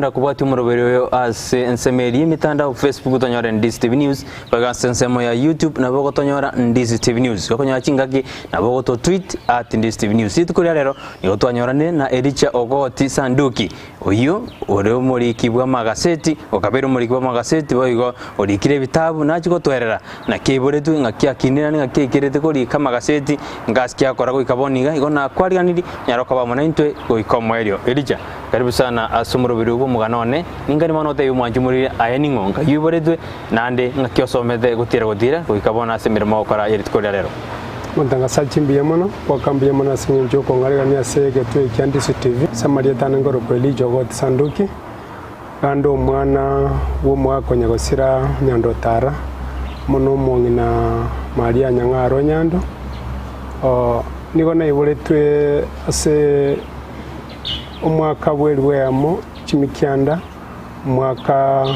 Kogenda kobwatia omoroberi oyo ase ensemo eria y'emetandao Facebook tonyore Ndisi TV News, boigo ase ensemo ya YouTube nabo ogotonyora Ndisi TV News. Gokonyora chingaki nabo ogoto tweet at Ndisi TV News. Rituko ria rero nigo twanyoranire na Elicha Ogoti Sanduki oyio ore omoriki bw'amagaseti okabeire omoriki bw'amagaseti boigo orikire ebitabu nachie gotwerera naki aiboretwe ng'aki akinire naende ng'aki aikerete korika amagaseti ngasi ki akora goika bono iga igo nakwariganirie onyare koba amo naintwe goika omoerio. Elija. Karibu sana ase omoroberi oyo bw'omogano one, ningani bono otebie omwanchi omoriri aye ning'o nkai oiboretwe, naende ng'aki osomete gotira gotira goika bono ase emeremo ogokora ye rituko ria rero. Motangasachi mbuya mono, goaka mbuya mono ase eng'encho y'okong'aregania ase egetwe ekia Ndisu TV. Ase amarieta ane nkorokwa Elijah Ogot Sanduki, naende omwana bw'omwaka o Nyagosira Nyando Otara, amo na omong'ina Maria Nyang'aro Nyando. Nigo naiboretwe ase. Omwaka bw'elifu eyemo chimikianda, omwaka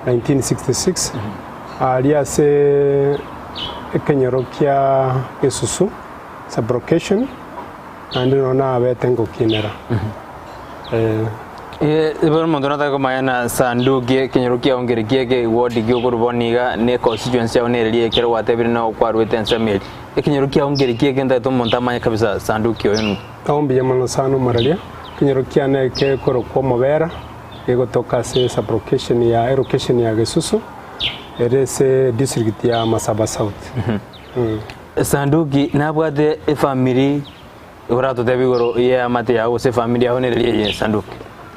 1966, aaria ase ekenyoro kia Gesusu sub-location, naende nonya nabete ngokinera. Eh. Bono omonto natake komanya na sanduki ekenyoro kiao nkere ki eke ward ki okorwa bono iga ne constituency yao nere ekero gwatebire na okwarwete ensemo eria. Ekenyoro kiao nkere ki eke ntagete omonto amanye kabisa sanduki oyo ning'o. Ao mbuya mono sana omoraria. Ekenyoro kiane gekorokwa Omobera, gegotoka ase sub-location ya elocation ya Gesusu, ere ase district ya Masaba South. Sanduki nabwate efamiri oratotebie igoro y'eamate yao gose efamiri yao nere eye Sanduki.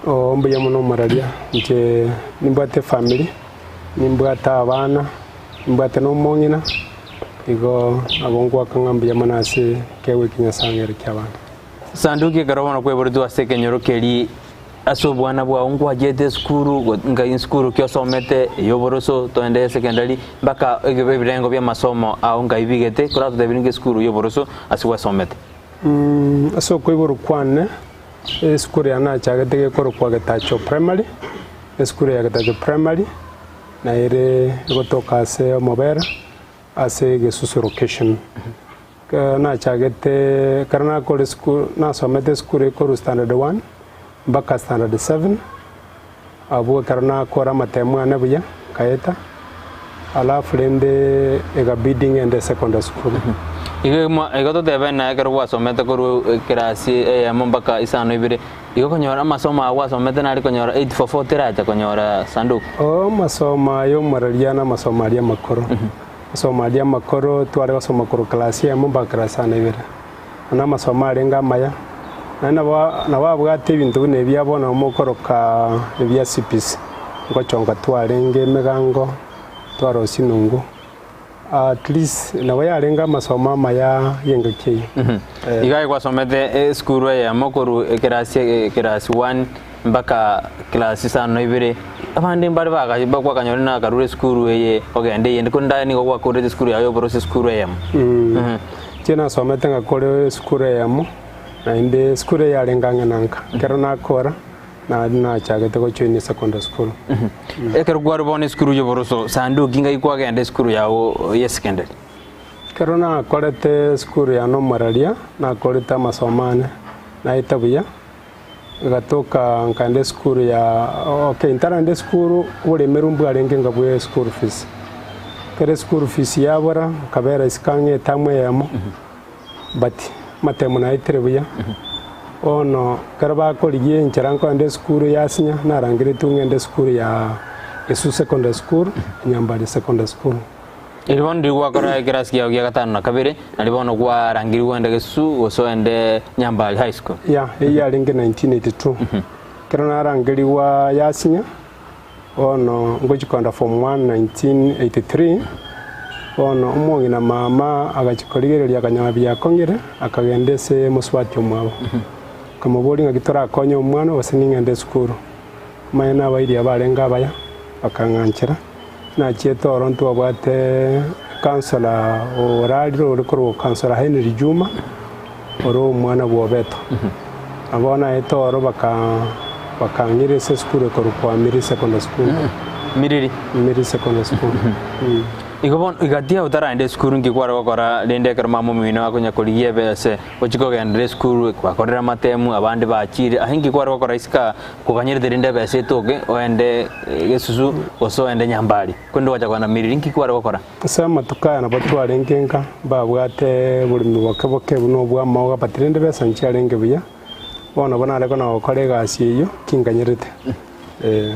Oo mbuya mono omoraria, inche nimbwate efamiri, nimbwate abana, nimbwate na omong'ina, Igo nabo ngoaka ng'a mbuya mono ase ekeegwa eke Nyasae ang'eire ki'abanto. Sanduki ekero bono kwaiboretwe ase ekenyoro keria ase obwana bwao nkwachete esukuru go nkai esukuru ki osomete ey'oboroso toende esekendari mpaka ege ebirengo bi'amasomo ao nkai bigete koratotebie ninki esukuru y'oboroso ase gwasomete. Ase okoiborwa kwane, esukuru yane nachagete gekorokwa Getacho Primary, esukuru ya Getacho Primary. Na ere egotoka ase omobere ase egesusu location. Ekero nachagete ekero nakore esukuru nasomete esukuru ekorwa standard one mpaka standard seven, abwo ekero nakora amatemo ane buya nkaeta, alafu rende ekabidi ng'ende secondary school. Igo igo totebe naye ekero gwasomete korwa ekerasi eyemo mpaka isano ibere. Igo konyora amasomo aya gwasomete nare konyora 844 teracha konyora sanduku. Oo amasomo aya omoraria na amasomo aria amakoro. Amasomo aria amakoro tware gosoma korwa class eyemo mpaka class isano ibere. Na amasomo arenge amaya, naende nabo nabo abwate ebinto buna ebia bono mokoroka ebia CBC. Ngochonga twarenge emegango, twarosia inungu. At least nabo yarenge amasomo amaya y'engaki eyio. Eh. Iga aye gwasomete esukuru eyemo korwa ekerasi ekerasi one mpaka class isano na ibere, abande mbare baga bakwakanyora nakarure esukuru eye ogende eyende korende aye nigo gwakorete esukuru yago y'oboroso esukuru eyemo. Inche nasomete ngakora esukuru eyemo, naende esukuru eye yarenge ang'e na nka. Ekero nakora. Naende nachagete gojoin secondary school. Ekero kwarwa bono esukuru y'oboroso, sanduki ngai kwagenda esukuru yao ye secondary? Ekero nakorete esukuru yane omoraria, nakorete amasomo ane, naeta buya, egatoka nkaenda esukuru ya okay ntarenda esukuru, oboremeru mbwarenge inga bwa eschool fees. Ekero eschool fees yabora, nkabera isiko ang'e etamu eyemo. But amatemo naetire buya, bono ekero bakorigia enchera nkoenda esukuru ya sinya, narangeretwe ng'ende esukuru ya Gesusu Secondary School, Nyambari Secondary School. Erio bono riria gwakora ekerasi kiao gia gatano na kabere, nario bono kwarangeriwe ogende Gesusu gose ogende Nyambari High School. Yeah, eyio yarenge 1982. Ekero narangerigwa ya sinya, Bono ngochia kogenda form one 1983, bono omong'ina mama agachia korigereria akanyora biakong'ire, akagenda ase mosubati omwabo, akamoboria ng'aki torakonye omwana gose ning'ende esukuru. Omanye nabairi abarenge abaya, bakang'anchera, nachiete oro ntwabwate counsellor orarire ore korwa counsellor Henry Juma, ore omwana bw'Obeto. Na bono aete oro baka bakang'ira ase esukuru ekorokwa Miriri Secondary School. Miriri. Miriri Secondary School. Mm. Igo bono igati ao otaraenda esukuru nki kware gokora rende ekero mama omino akonya korigia ebese ochie kogenderera esukuru bakorire amatemu abande bachire aye nki kware gokora isiko aa koganyerete rende ebese etoke oende gesusu gose oende nyambari korende ogacha kogenda miriri nki kware gokora? Ase amatuko aya nabo twarenge nka mbabwate oboremi boke boke buna obw'amaoga but rende besa nchiarenge buya, bono nabo nare kona gokora egasi eyio kinganyerete. Eh.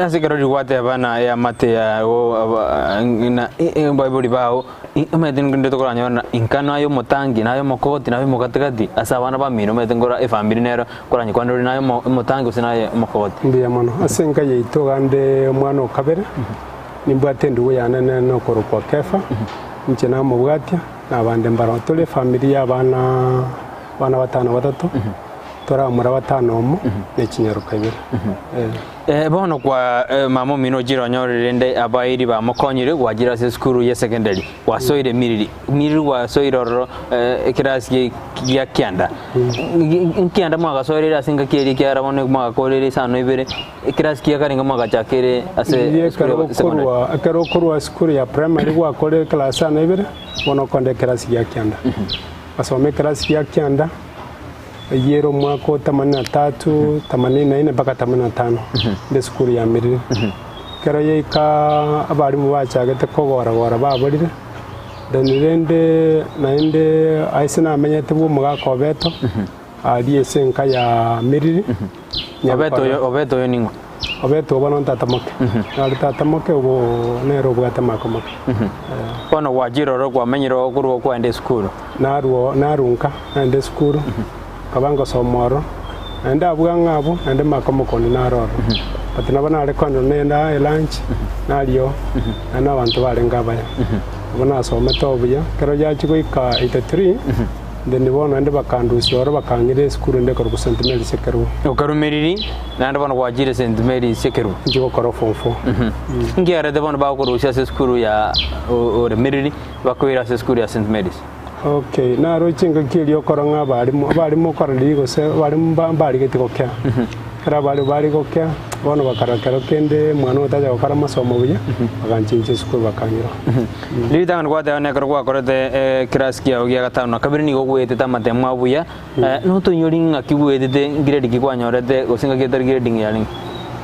Ase ekero riria gwateba na eamate yao ng'a abaibori bao, omanyete ninde tokoranyora ng'a inka naye omotangi, naye omokoti, naye omogatigati ase abana bamino, omanyete nkora efamiri nero nkoranyekwane ore naye omotangi gose naye omokoti. Mbuya mono. Ase enka yaito iga nde omwana o kabere, nimbwate endugu yane nene okorokwa Kefa, inche namobwatia, na abande mbaroo. Tore efamiri ya abana abana batano batato. Toramura batano omo, ne chinyaroka ibere. Eh. Bono kwa mama omino ochire onyore rende abairi bamokonyire gwachire ase esukuru ye secondary gwasoire miriri miriri gwasoire ororo ekerasi gia kianda nkianda mwagasoereire ase engaki eria ekiagera bono mwagakoreire isano ibere ekerasi kia karenge mwagachakire ase esukuru ya secondary. Ekero okorwa esukuru ya primary gwakorire ekerasi isano ibere bono okonda ekerasi gia kianda. Basoma ekerasi gia kianda. Eyio ere omwaka o themanini na tatu, themanini na ine mpaka themanini na tano, inde esukuru ya Miriri. Ekero yaika abalimu bachagete kogora-gora baborire, then rende naende ase namenyete bwa omogaka Obeto, aria ase enka ya Miriri, Obeto oyo Obeto oyo ning'o? Obeto obo no tata moke, nare tata moke obo nere obwate amako moke. Bono gwachire ororo kwamenyire oo korwa okwaenda esukuru. Narwo narunka naende esukuru, nkaba ngosoma ororo, naende abwo ang'e abwo naende maka omokondi naro ororo. But nabo nare kogenda nende elunch, naria oo, naende abanto barenge abaya. Nabo nasomete oo buya, ekero yachia goika 83, then bono naende bakandusia ororo bakang'ira esukuru ende ekorokwa St Mary's Ekerubo. Okarumeriri, naende bono gwachire St Mary's Ekerubo. Inche gokora form four. Nkiarete bono bagokorusia ase esukuru ya oremeriri, bakoira ase esukuru ya St Mary's. Okay, naroche engaki eria okora ng'a abalimu, abalimu okora riria gose abalimu mba mbarigetie gokea. Ekero abalimu bare gokea, bono bakarora kero kende omwana otacha gokora amasomo buya, baganchincha esukuru bakang'ira. Ritang'ani gwateba na ekero gwakorete eclass kiao gia gatano na kabere nigo ogwetete amatemo abuya, notoinyori ng'aki gwetete grade ki kwanyorete gose ng'aki etari grading yarenge?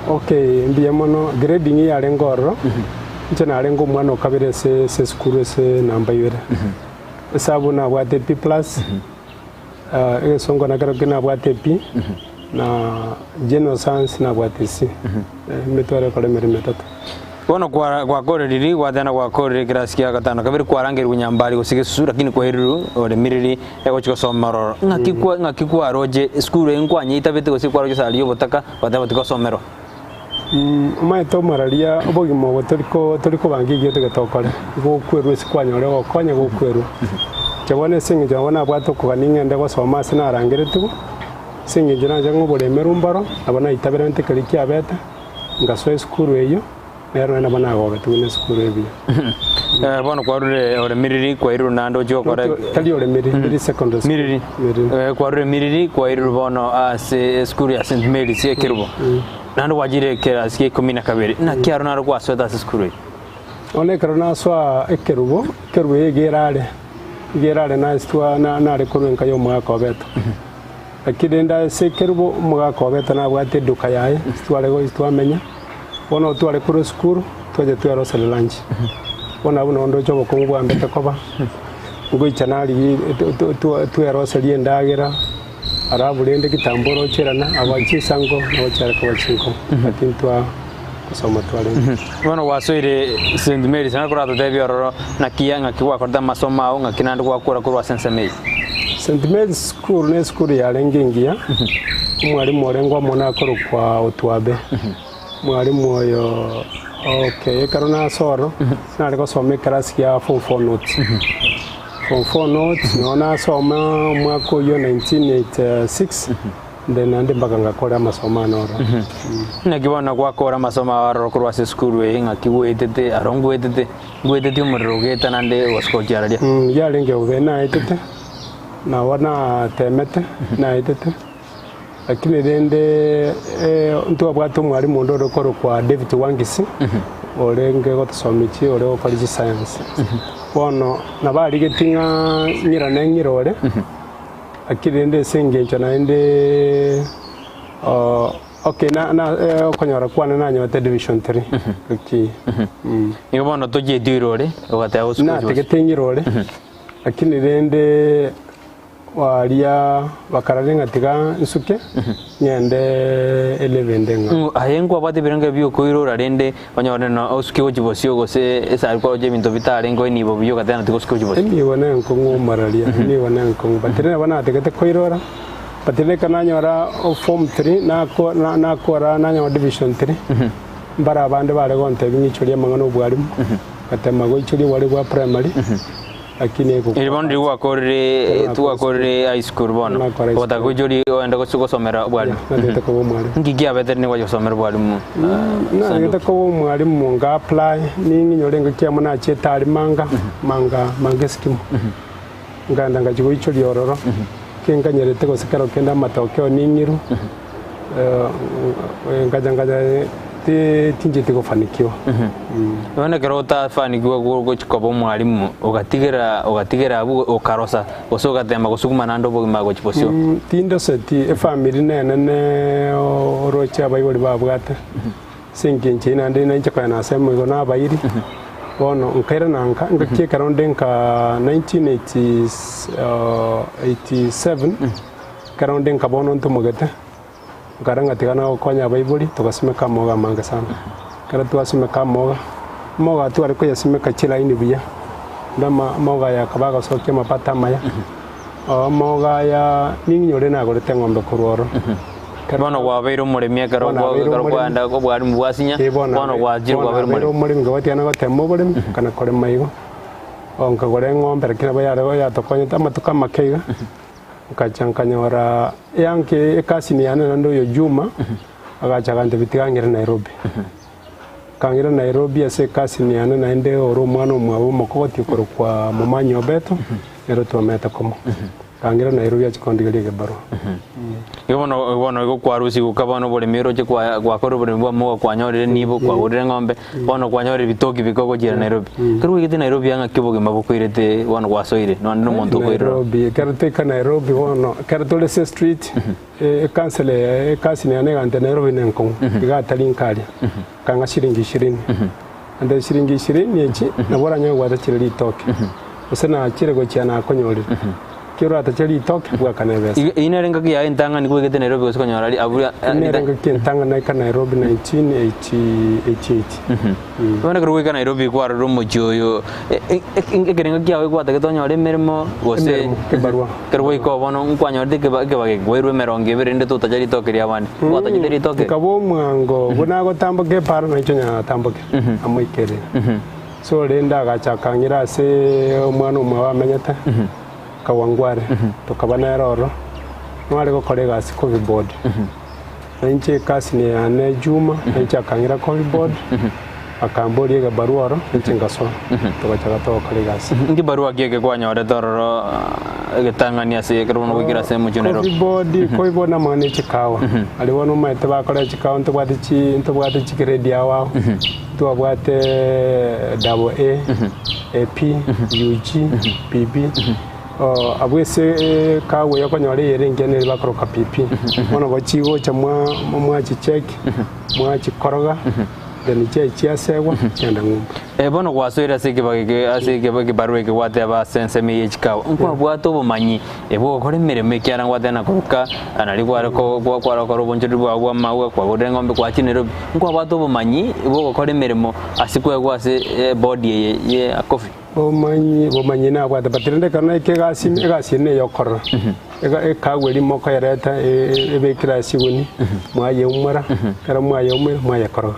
Okay, mbuya mono, grading yarenge ororo, inche narenge omwana o kabere ase ase esukuru ase namba ibere. Esabu nabwate B plus, egesongo nakerokio nabwate B, na general science nabwate C. Emetwaro ekore emeremo etato. Bono gwakorire riria gwatena gwakorire ekerasi kia gatano kabere kwarangerigwe nyambari gose gesusu lakini kwairirwe oremiriri egochia gosoma ororo. Ng'aki kwa ng'aki kwaroche esukuru eye nkwanyetabete gose kwaroche sari ya obotaka gwateba tigosomerwa? Omanyete omoraria obogima obo tori ko tori kobanga egento gete okore, igo okwerwa ase kwanyora ogokonya gokwerwa. Inche bono ase eng'encho nabo nabwate okogania ng'ende gosoma ase narangeretigwe, ase eng'encho nacha ng'a oboremeru mboro, nabo naitaberente keria kiabete, ngasoa esukuru eyio, nero naende nabo nagogetigwe na esukuru eye buya. Bono kwarure ore Miriri kwairurwe naende ochie gokora Tari ore Miriri, Miriri Secondary School. Miriri. Miriri. Kwarure Miriri kwairurwe bono ase esukuru ya St Mary's Ekerubo. Naende gwachire ekerasi kia ikomi na kabere. Naki aro naro gwasoete ase esukuru eye? Bono ekero nasoa Ekerubo, Ekerubo eye iga erare, iga erare nasitwa nare korwa enka ya omogaka obeto. Lakini rende ase ekerubo omogaka obeto nabwate eduka yaye, tware gochi twamenya, bono tware korwa esukuru, twacha tweroseria lunch. Bono abwo nabo ndoche obokong'u bwambete koba, ngoicha narigia tweroseria endagera, alafu rende kitambo orocherana, aba chinsango nabo chiare koba chinkong'u, lakini twa gosoma twarenge. Bono gwasoire St. Mary's, naki oratotebie ororo naki ng'aki gwakorete amasomo ao, ng'aki naende gwakora korwa ase ensemo eye? St. Mary's School nesukuru yarenge engiya, omwalimu orenge omonene akorokwa Otwabe. Omwalimu oyo okay, ekero nase oro, nare gosoma ekerasi gia form four notes. Form four notes, nabo nasoma omwaka oyio 1986, then naende mpaka ngakora amasomo ane oro. Naki bono gwakora amasomo ao aroro korwa ase esukuru eye, ng'aki gwaetete, aro ngwaetete, ngwaetete omorero ogaeta naende gosika gochia araria? Yarenge bobe naetete. Nabo nateemete, naetete. Lakini rende ntwabwate omwalimu onde ore korokwa David Wangisi, orenge gotosomia chi ore gokora chiscience. Bono nabo arigetie ng'a ng'irane ng'ire ore, lakini rende ase engencho naende okay na na okonyora kwane nanyorete division three ki. Nigo bono tochieti oire ore, ogateba gose gochi gose. Natagete ng'ire ore, lakini rende Aria bakarare ng'a tiga nsuke, ng'ende elebende ng'a. Ng'o aye nkwabwate ebirengererio bi'okoirora, rende onyore na osuke gochia bosio, gose esari kwaroche ebinto bitarenge enibo buya ogateba ng'a tiga osuke gochia bosio. Enibo nenkong'u omararia, enibo nenkong'u. But rende nabo natagete koirora, but rende ekero nanyora form three, nako nakora nanyora division three, mbare abande bare gontebia ng'ichorie amang'ana obwarimu, ngatema goichoria obwarimu bwa primary. Lakini Eri bono egokwa riria gwakorire twakorire high school bono Nakora high ogotaka school. goichoria ogende gose gosomera obwalimu. Yeah, natagete koba omwalimu. Nki kiabete nigo gwacha gosomera obwalimu Natagete Sanduki? koba omwalimu nga apply ning'inyore engaki amo nachiete aria manga manga manga eskimu nkaenda ngachia goichoria ororo ki nkanyerete gose kero kende amatokeo ning'irwe Ngacha ngacha tincheti gofanikiwa. Bono ekero otafanikiwa gochia koba omwalimu, ogatigera ogatigera abwo okarosa, gose ogatema gosuguma naende obogima gochia bosio. Tindoseti efamiri nenene oroche abaibori babwate, ase engencho eyio naende nainche konya nasema igo nabairi, bono nkairana nka, ngaki ekero nde nka 1987, ekero nde nka bono ntomogete. Nkare ng'a tiga nagokonya abaibori, togasimeka amoga amange sana. Ekero twasimeka amoga, amoga aya tware koyasimeka chilaini buya, naende ama amoga aya akaba agosokia amapato amaya, amoga aya ning'inyore nagorete eng'ombe korwa ororo. Ekero Bono kwabeire omoremi ekero Bono kwa nabeire ekero omoremi. kwaenda obwarimu bwasinya, Eh, bono bono nabe- gwachire bono kwabeire nabeire omoremi. omoremi nkabwatiana gotema oboremi, nkana korema igo, oh nkagora eng'ombe lakini nabo yare yatokonyete amatuko amake iga. Nkacha nkanyora eanke ekasini yane naende oyo Juma agacha agantebia tiga ang'ire Nairobi. Akang'ira Nairobi ase ekasini yane naende ore omwana omwabo omokogoti okorokwa Momanyi Obeto, nere twamete komo. Akang'ira Nairobi achia kondigeria egebarua. Igo bono bono igo kwarusia goka bono oboremi oroche kwa gwakorire oboremi bwa moga kwanyorire nibo kwagorire eng'ombe bono kwanyorire ebitoki bikogochiera Nairobi. Ekero gwaigete Nairobi ang'a ki obogima bokoirete bono gwasoire nonye na omonto okoirora. Nairobi, ekero twaika Nairobi bono, ekero tore ase street, ekansela ekasini yane egantebia Nairobi nenkong'u, iga atari nkaria, akang'a shilingi ishirini. Ande shilingi ishirini echi, nabo oranyare kobwata chire ritoke, gose nachire gochia nakonyorire. Ekero oratache ritoke, bwakana ebesa. Eyio nere engaki yaye entang'ani kwaigete Nairobi gose konyora ri abwo Eyio nere engaki entang'ani naika Nairobi 1988. Bono ekero gwaika Nairobi kwarorire omochie oyo, ekerengo kiao gwatagete onyore emeremo gose Emeremo, ebarua. ekero gwaika oo bono nkwanyorete ekeba ekebage kwairwe emerongo ebere rende totacha ritoke ria abande, gwatachete ritoke? Nkaba omwango, buna agotamboka epaaro nainche onye natamboke, amoikerere. So rende agacha akang'ira ase omwana omwabo amenyete, Kawangware, tokaba nere ororo, nware gokora egasi Coffee Board. Na inche ekasini yane Juma, na inche akang'ira Coffee Board, akamboria egebarua oro, inche ngasoa, togachaka togokora egasi. Ngebarua ki eke kwanyorete ororo egetang'ani ase ekero bono goikera ase omochie o Nairobi? Coffee Board, Coffee Board namang'ana e chikawa. Aria bono omanyete bakora chikawa ntobwate chi ntobwate chigrade ao ao, ntwabwate double A, AP, UG, PP, abwo ase ekawa eye okonyora eyere engiya nere bakoroka PP. Bono bo chigocha mwa mwachicheck, mwachikoroga, then chiaye chiasegwa, chiaenda ng'umbu. Bono gwasoire ase ekebago eke ase ekebarua eke gwateba ase ensemo eye ye chikawa, nkwabwate obomanyi bw'ogokora emeremo ekiagera ngwateba na koruka nario kware ko kware gokora obonchoreri bwao bwa amauga, kwagorire eng'ombe kwachire Nairobi, nkwabwate obomanyi bw'ogokora emeremo ase kwegwa ase ebodi eye ye coffee. Obomanyi obomanyi nabwate but rende ekero naika egasi ime, egasi eye neyokorora, ega ekagwa eria mokoyereta ebekire ase chigunia, mwayeumora, ekero mwayeumora mwayekoroga.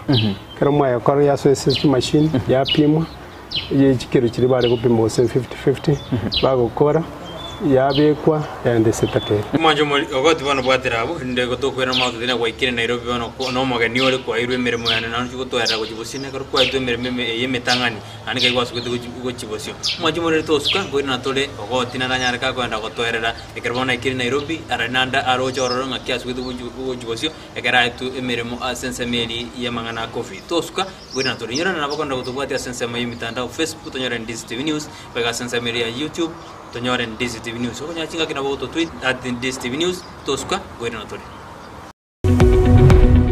Ekero mwayekoroga yasoa ase chimashini, yapimwa, eye chikiro chiria bare gopima gose fifty fifty, bagokora. Yabekwa yagenda ase etakeri. Omwancho omori ogoti bono bwatera abwo, rinde gotokwera amaoto tena gwaikire Nairobi bono nomogeni ore kwairwe emeremo yane naende ochia gotoerera gochia bosio nekero kwaetwe emeremo ime eye emetang'ani naende nkai gwasugete gochi gochia bosio. Omwancho omoriri tosuka nkoirana tore ogoti naranyare kakoenda gotoerera ekero bono aikire Nairobi arari naende aroche ororo ng'aki asugete gochi gochia bosio ekero aetwe emeremo ase ensemo eria y'amang'ana a coffee. Tosuka nkoirana tore. Inyorana nabo kogenda gotobwatia ase ensemo y'emitandao Facebook tonyore Ndizi TV News, goika ase ensemo eria ya YouTube. Tonyore Ndizi TV News. Okonyora chingaki nabo gototweet at Ndizi TV News, tosuka nkoirana tore.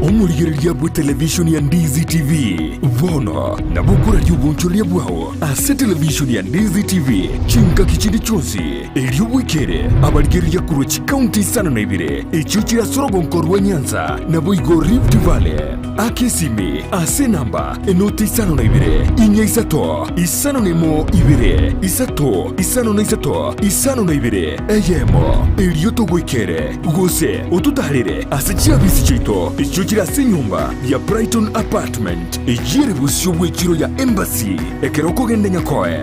Omorigereria bwe televishoni ya Ndizi TV bono nabo okoraria obonchoreria bwao ase televishoni ya Ndizi TV chingaki chinde chionsi erio bwekere abarigereria korwa chikaunti isano na ibere echio chire ase orogonko rwa Nyanza naboigo Rift Valley. Aka esimi ase enamba enoti isano na ibere, inya isato, isano na emo ibere, isato, isano na isato, isano na ibere, eyemo, erio togoikere, gose ototaarere ase chiabisi chiaito echio chire ase enyomba ya Brighton Apartment, eyio ere bosio bw'echiro ya Embassy, ekero okogenda Nyakoe.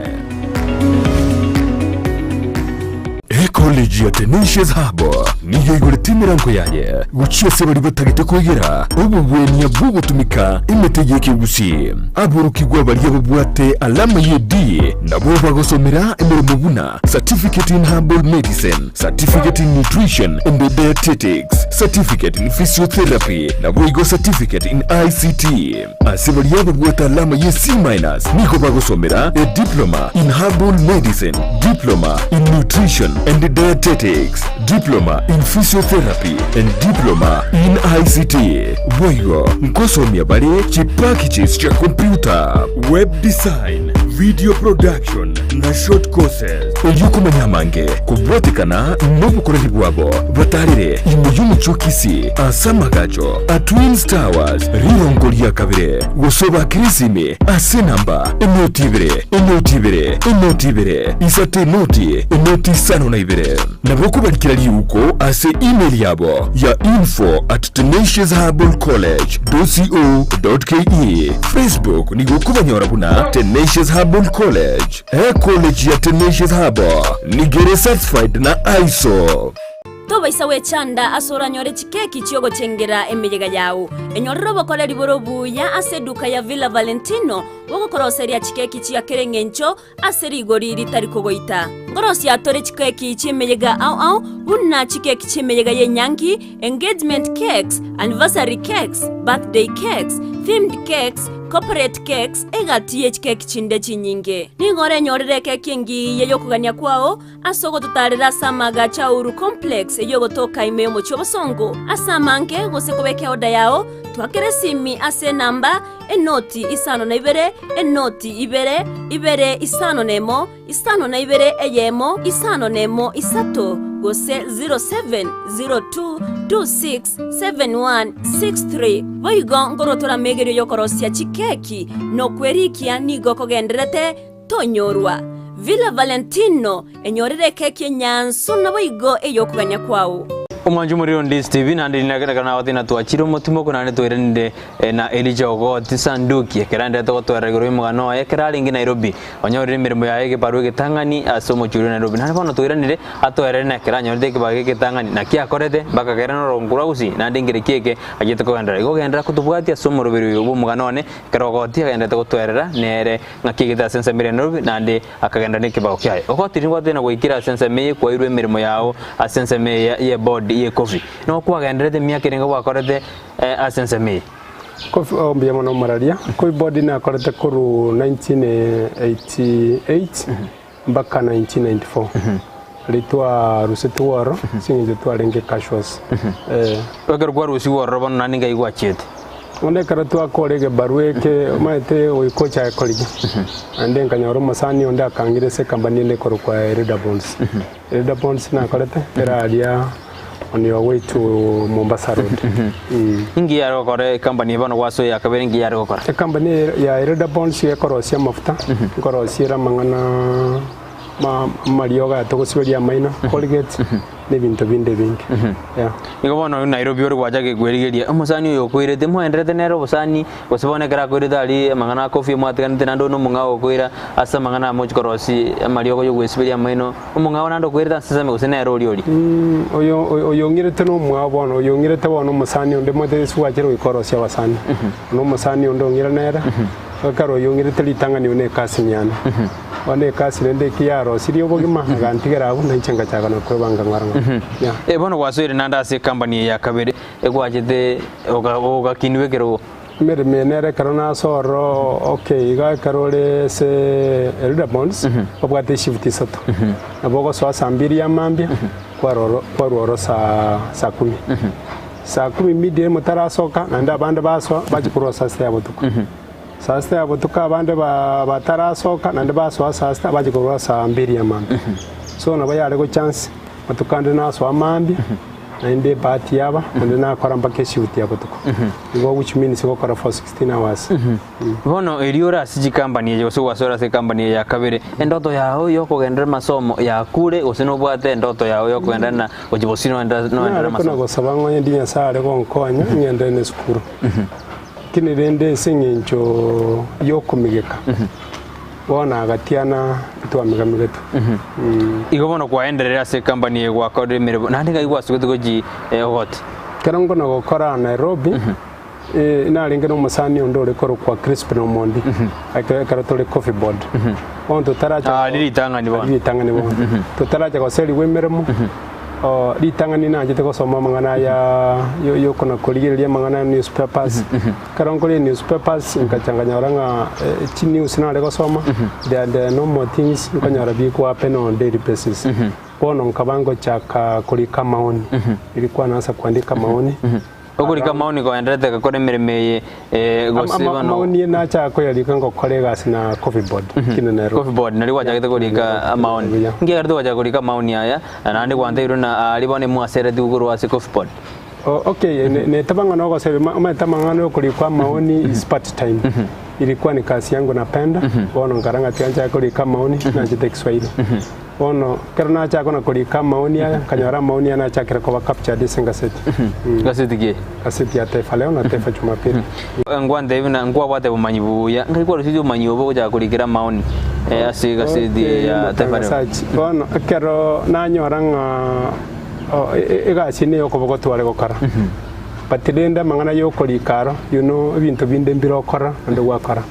Ecollege ya Tenacious Hub nigo eigorete emerango yaye gochia ase baria batagete koegera obogwenia bw'ogotumeka emete y'ekegusii. Aborokigwa baria babwate alama ye D nabwo bagosomera emeremo buna Certificate in Herbal Medicine, Certificate in Nutrition and Dietetics, Certificate in Physiotherapy naboigo Certificate in ICT. Ase baria babwate alama ye C minus nigo bagosomera a Diploma in Herbal Medicine, Diploma in Nutrition and Dietetics, Diploma in Physiotherapy and Diploma in ICT. Boigo nkosomia bare chipackages chia computer, web design, video production na short courses. Erio komanya amange kobwatekana nobokoreri bwabo, batarere ime y'omochie o Kisii ase amagacho a Twins Towers rirongo ria kabere, gose obakere esimi ase enamba enoti ibere, enoti ibere, enoti ibere, isato enoti, enoti isano na ibere. Nabo okobarikera riuko ase email yabo ya info at tenaciousherbalcollege dot co dot ke. Facebook nigo okobanyora buna Tenacious Herbal College. Ecollege ya Tenacious Herbal nigo ere certified na ISO. Tobaisa gwechanda ase oranyore chikeki chi'ogochengera emeyega yao. Enyorere obokoreri bore obuya ase eduka ya Villa Valentino bogokoroseria chikeki chia kera engencho ase rigori ritari kogoita. Nkorosia tore chikeki chi'emeyega ao ao, buna chikeki chi'emeyega y'enyangi, engagement cakes, anniversary cakes, birthday cakes, themed cakes, corporate cakes, egati ye chikeki chinde chinyinge. Nigo orenyorere ekeki engiya y'okogania kwao Ase ogototaarera ase amaagacho a Uhuru Complex eyio egotoka ime y'omochie obosongo ase amange, gose kobeka eoda yao, twakere esimi ase enamba, enoti isano na ibere, enoti ibere, ibere isano na emo, isano na ibere eyemo, isano na emo isato, gose 0702267163. Boigo nkorwa toramegerio y'okorosia chikeki na okwerikia nigo kogendererete Tonyorwa. Villa Valentino, enyorere ekeki enyansu naboigo ey'okogania kwao. Omwancho omoriri o Ndisi TV naende rinakera nagotina twachire omotimoko naende twairanire na Elijah Ogoti Sanduki ekero aenderete gotoerera igoro y'omogano oye ekero arenge Nairobi onyorire emeremo yaye egebarua egetang'ani ase omochie oria o Nairobi naende bono twairanire atoerere na ekero anyorete ekebago egetang'ani naki akorete mpaka kere norogongo rwa gusii naende nkereki eke achiete kogenderera igo genderera kotobwatia ase omoroberi oyo bw'omogano one ekero Ogoti agenderete gotoerera nere Ng'aki egete ase ensemo eria Nairobi, naende akagenda nekebago kiaye. Ogotiri nigo na gwaikire ase ensemo eye kwairwe emeremo yao ase ensemo eye y'eboard y'ecoffee. Nigo kwagenderete emiaka erenge gwakorete ase ensemo eye. Coffee oh mbuya mono omoraria. Coffee board nakorete korwa 1988 mpaka 1994. Riria twarusetigwe ororo ase eng'encho twarenge casuals. Eh. Ekero kwarusigwe ororo bono naende ngai gwachiete? Bono ekero twakora egebarua eke, omanyete goika ochake korigia, naende nkanyora omosani onde akang'ira ase ecompany ende ekorokwa Elder Bonds. Elder Bonds nakorete ere aria on your way to Mombasa Road. Inki yare gokora ecompany eye bono gwasoa eya kabere inki yare gokora? Ecompany eye ya Elder Bonds ekorosia amafuta, nkorosia ere amang'ana. Amariogo aya togosiberia amaino, Colgate, na ebinto binde ebinge. Yeah. Nigo bono Nairobi ore gwacha kwerigeria omosani oyo okoirete, moenderete nere obosani, gose bono ekero akoirete aria amang'ana a coffee mwatiganete naende onde omong'ao okoira ase amang'ana aya mochi korosia amariogo ya ogwesiberia amaino, omong'ao naende okoirete ase ensemo gose nere oria oria? Oyo oyo ong'irete nomwao bono, oyo ong'irete bono omosani onde omanyete ase gwachire goika orosie abasani. Bono omosani onde ong'ira nere, ekero oyo ong'irete ritang'ani oyo ne ecousin yane. Bono ekasi rende eki yarosirie obogima, egantigera abwo, na inche ngachaka na kwebanga ng'ora ng'ora. Yeah. Eh, bono gwasoire naende ase ecompany eye ya kabere, egwachete oga ogakinigwa ekerogo. Emeremo eye nere ekero nasoa ororo, okay, iga ekero ore ase Elder Bonds, obwate eshift isato. Nabo ogosoa saa mbiri ya mambia, kwarwa kwarwa oro saa saa kumi. Saa kumi midday motarasoka, naende abande basoa, bachia korwa saa sita ya botuko. Saa sita ya botuko abande batarasoka, naende basoa saa sita bachia korwa saa mbiri ya mambia. So nabo yare gochance, amatuko ande nasoa mambia, naende ebahati yaba, naende nakora mpaka eshift ya botuko. Igo which means gokora for 16 hours. Bono erio ore ase chikambani echi gose gwasora ase ekambani eye ya kabere, endoto yao ya okogenderera amasomo yakure gose nobwate endoto yao ya okogenderera na gochia bosio noenderere Nare amasomo? kona gosaba ng'a onye ndi Nyasaye are gonkonya, ng'enderere na esukuru. Lakini rende ase eng'encho y'okomigeka, bono agatiana ntwamigamigetwe. Igo bono kwaenderire ase ecompany eye gwakorire emeremo, naende ng'ai gwasugete gochia ogoti? Ekero nkona gokora Nairobi, narenge na omosani onde ore korokwa Crispin Omondi, ekero tore Coffee Board. Bono totaracha Ah, riria ritang'ani bono. Riria ritang'ani bono. Totaracha goserigwa emeremo, Ritang'ani nanchete gosoma amang'ana aya y'okona korigereria amang'ana ya newspapers. Ekero nkoria newspapers nkacha nkanyora ng'a chinews nare gosoma they are the normal things nkonyora biko happen on daily basis. Bono nkaba ngochaka korika amaoni, nilikuwa naanza kuandika maoni. Okorika amaoni koenderete gokora emeremo eye gose bono. Amaoni nachaka koyarika ngokora egasi na Coffee Board kina Nairobi. Coffee Board nario gwachagete korika amaoni. Nki ekerete gwachaka korika amaoni aya naende gwanteirwe na aria bono mwaseretigwe korwa ase Coffee Board? Okay, neteba ng'a nogoseria omanyete amang'ana yokorikwa amaoni is part time. Ilikuwa ni kazi yangu napenda, bono nkara ng'a tiga nchake korika amaoni nanchete Kiswahili. Bono ekero nachaka kona korika amaoni aya, nkanyora amaoni aya nachakire koba captured ase engaseti. Gaseti ki? Gaseti ya Taifa Leo na Taifa Jumapili. Ngwantebie buna nkwabwate obomanyi buya, nkai kwarusirie obomanyi obo ogochaka korikera amaoni ase egaseti eye ya Taifa Leo? Omotangasaji, bono ekero nanyora ng'a egasi eye neyokoba gotware gokora, but rende amang'ana yokorika aro, you know ebinto binde mbire okora naende gwakora.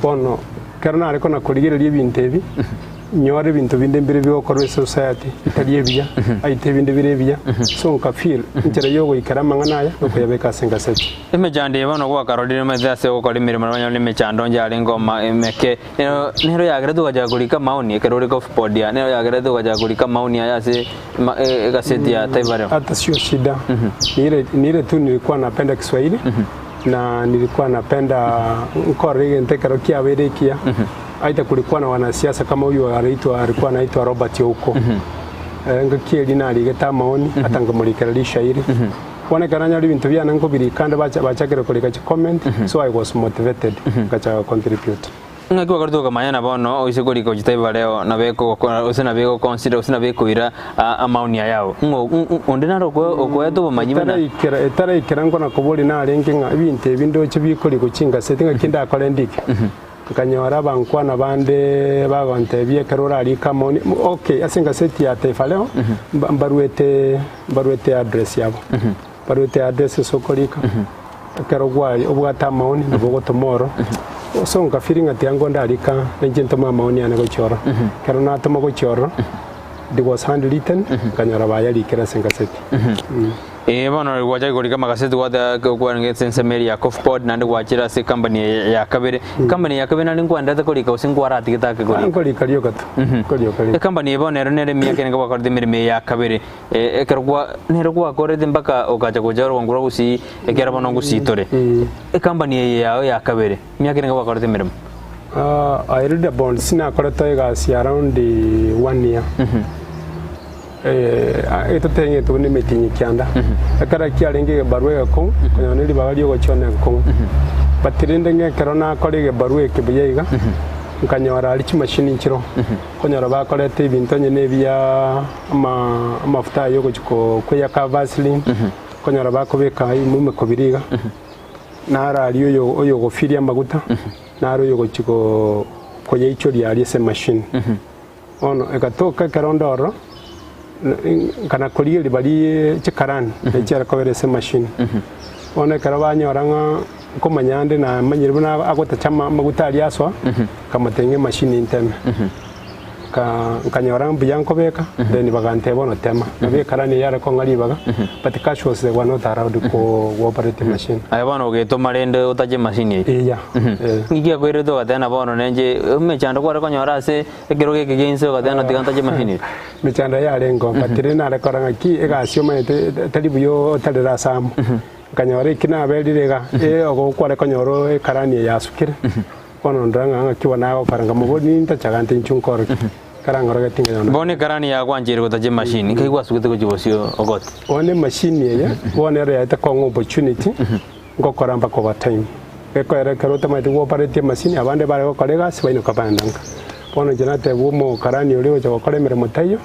Bono ekero nare kona korigereria ebinto ebi, Nyora ebinto binde mbire bigokorwa ase society bitari ebiya, aite ebinde bire ebiya, so nka feel enchera yogoikera amang'ana aya nokoyabeka ase engaseti. Emechando eye bono gwakarorire omanyete ase ogokora emeremo nabo onyore emechando onye arenge oma emeke nero nero yagerete ogachaka korika amaoni ekero ore coffee board aa nero yagerete ogachaka korika amaoni aya ase ema egaseti ya Taifa Leo. Hata sio shida ni ile ni ile tu nilikuwa napenda Kiswahili na nilikuwa napenda nkorora egento ekero kiabeire ekiya Aidha kulikuwa na wanasiasa kama huyu anaitwa alikuwa anaitwa Robert Ouko. Eh, ngaki eria narigete amaoni ata nkamorikera rishairi. Bono ekero nanyora ebinto biane nkobirika ande bacha bachakire korika chicomment so I was motivated ngachaka contribute. Ng'aki gwakorete okamanya na bono oise korika gochia Taifa Leo nabo ekogokora gose nabo egoconsider gose nabo ekoira amaoni aya ao. Ng'o onde nare okoeta obomanyi buna. Etaraikera etaraikera nkona koboria narenge ng'a ebinto ebi ndoche bikorikwa chingaseti ng'aki ndakore ndike. Nkanyora abankwana bande bagontebia ekero orarike amaoni, okay, ase engaseti ya Taifa Leo, mba- mbaruete mbaruete address yabo, mbaruete address ase okorika, ekero gwari obwate amaoni nabo ogotoma oro, so nkafeel ng'a tiga ngo ndarika nainche ntome amaoni ane gochia oro. Ekero natoma gochia ororo, it was handwritten, nkanyora bayarikire ase engaseti. Ee, bono gwachaka korika amagaseti gwateba kwarenge ase ensemo eria ya Cofpod naende gwachire ase ecompany eye ya kabere. Ecompany eye ya kabere naende nkwanderete korika gose nkwaratigete ake korika? Nkorika rioka tu, nkorioka rioka. Ecompany eye bono ero nere emiaka ere gwakorete emeremo eye ya kabere, ekero kwa nero gwakorete mpaka ogacha gocha orogongo rwa Gusii ekiagera bono Gusii tore. Ecompany eye yao ya kabere, emiaka ere gwakorete emeremo? I read about sinakorete egasi around one year. Etoteng'etwe buna emetienyi kianda, ekero kiarenge egebarua egekong'u, okonyora ne ribaga ri'ogochiona egekong'u. But rende ng'a ekero nakora egebarua eke buya iga, Nkanyora aria chimashini nchiroo, nkonyora bakoreta ebinto onye na ebiya ama amafuta aya ogochia ko koyaka vaseline, nkonyora bakobeka ime kobiri iga, naro aria oyo oyogofiria amaguta, naro oyogochia ko koyaichoria aria ase emashini. Bono egatoka ekero onde ororo, nkana korigereria baria chikarani echiare kobera ase emashini. Bono ekero banyora ng'a nkomanya ande namanyire buna agotacha amaguta aria asoa, nkamotebia ng'a emashini nteme. Nkanyora mbuya nkobeka, then bagantebia bono tema. Nabo ekarani eyio yare kong'a ribaga, but cash was were not allowed go operate emashini. Aye bono ogetoma rende otache emashini eyio? Eya, eh. Nki giakoirete ogateba na bono nenche emechando kware konyora ase Ekero geke gia inse ogateba ng'a tiga ntache emashini eye. Mechando yarengeo, but rende nare korora ng'aki egasi omanyete tari buya otarere ase amo. Nkanyora eki naberire iga, eh ogo kware konyora ekarani eye yasukire, bono ndora ng'a ng'aki bono nagokora, nkamoboria nintacha gante inchuo nkorokia, ekero angorogetie nkanyora. Bono ekarani yagwancheire gotacha emashini, nkai gwasugete gochia bosio ogote? Bono emashini eye, bono ero yaete kong'a opportunity, ngokora mpaka overtime. Gekoera ekero otamanyeti gwopareti emasini, abande bare gokora egasi bainoka baenda nka. Bono inche natebwa omokarani oria ogocha gokora emeremo taiyo,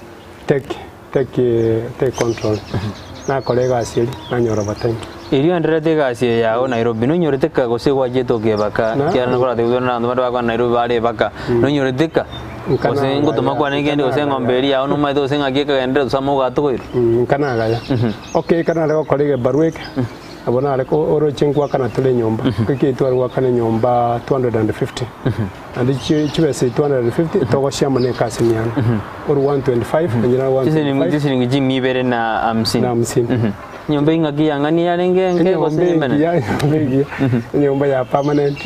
take take take control. Nakora egasi eria, nanyora overtime. Erio oendererete egasi eye yao Nairobi, nonyorete ka gose gwachete okebaka, Na- ekiagera nakoratebiwe buna abanto bande bakwana Nairobi bare ebaka, nonyorete ka gose ngotoma kwane kende gose eng'ombe eria yao nomanyete gose ng'aki ekagenderera gose amauga atokoirwe? Nkanagaya. Okay, ekero nare gokora egebarua eke, Nabo nare oroche ngoakana tore enyomba, goika tware goakana enyomba 250, naende chibesa echi 250 togochia amo na ekasini yane, ore 125 onye nare 125. Chisiringi chimia ibere na hamsini. Na hamsini. Enyomba engaki yang'ani yarenge enke gose Enyomba emene? engiya, enyomba engiya, enyomba ya permanent,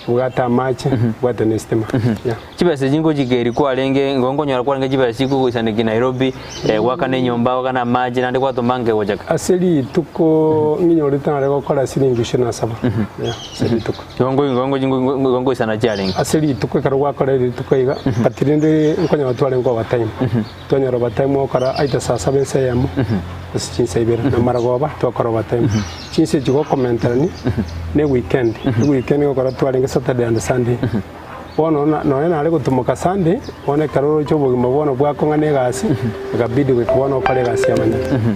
ebwate amache, ebwate na estima, yeah. Chibesa echi ngochikeria kwarenge, igo nkonyora kwarenge chibesa chikogoisanekia Nairobi, goakana enyomba, goakana amache, naende gwatoma nke gochaka. Ase rituko ng'inyorete nare gokora siringi ishirini na saba, yeah, ase rituko. Igo ngo- igo ngo- ngo- igo ngoisana chiarenge. Ase rituko ekero gwakora rituko iga, but rende nkonyora twarenge overtime, twanyora overtime gokora either saa saba ensa eyemo, gose chinsa ibere, na marogoba twakora overtime. Chinsa echi gokomenterania, na eweekend, eweekend gokora twarenge Saturday and Sunday. Bono nonya nare gotumoka Sunday, bono ekero oroche obogima bono bwakong'a na egasi, ekabidi goika bono okore egasi y'abanyene.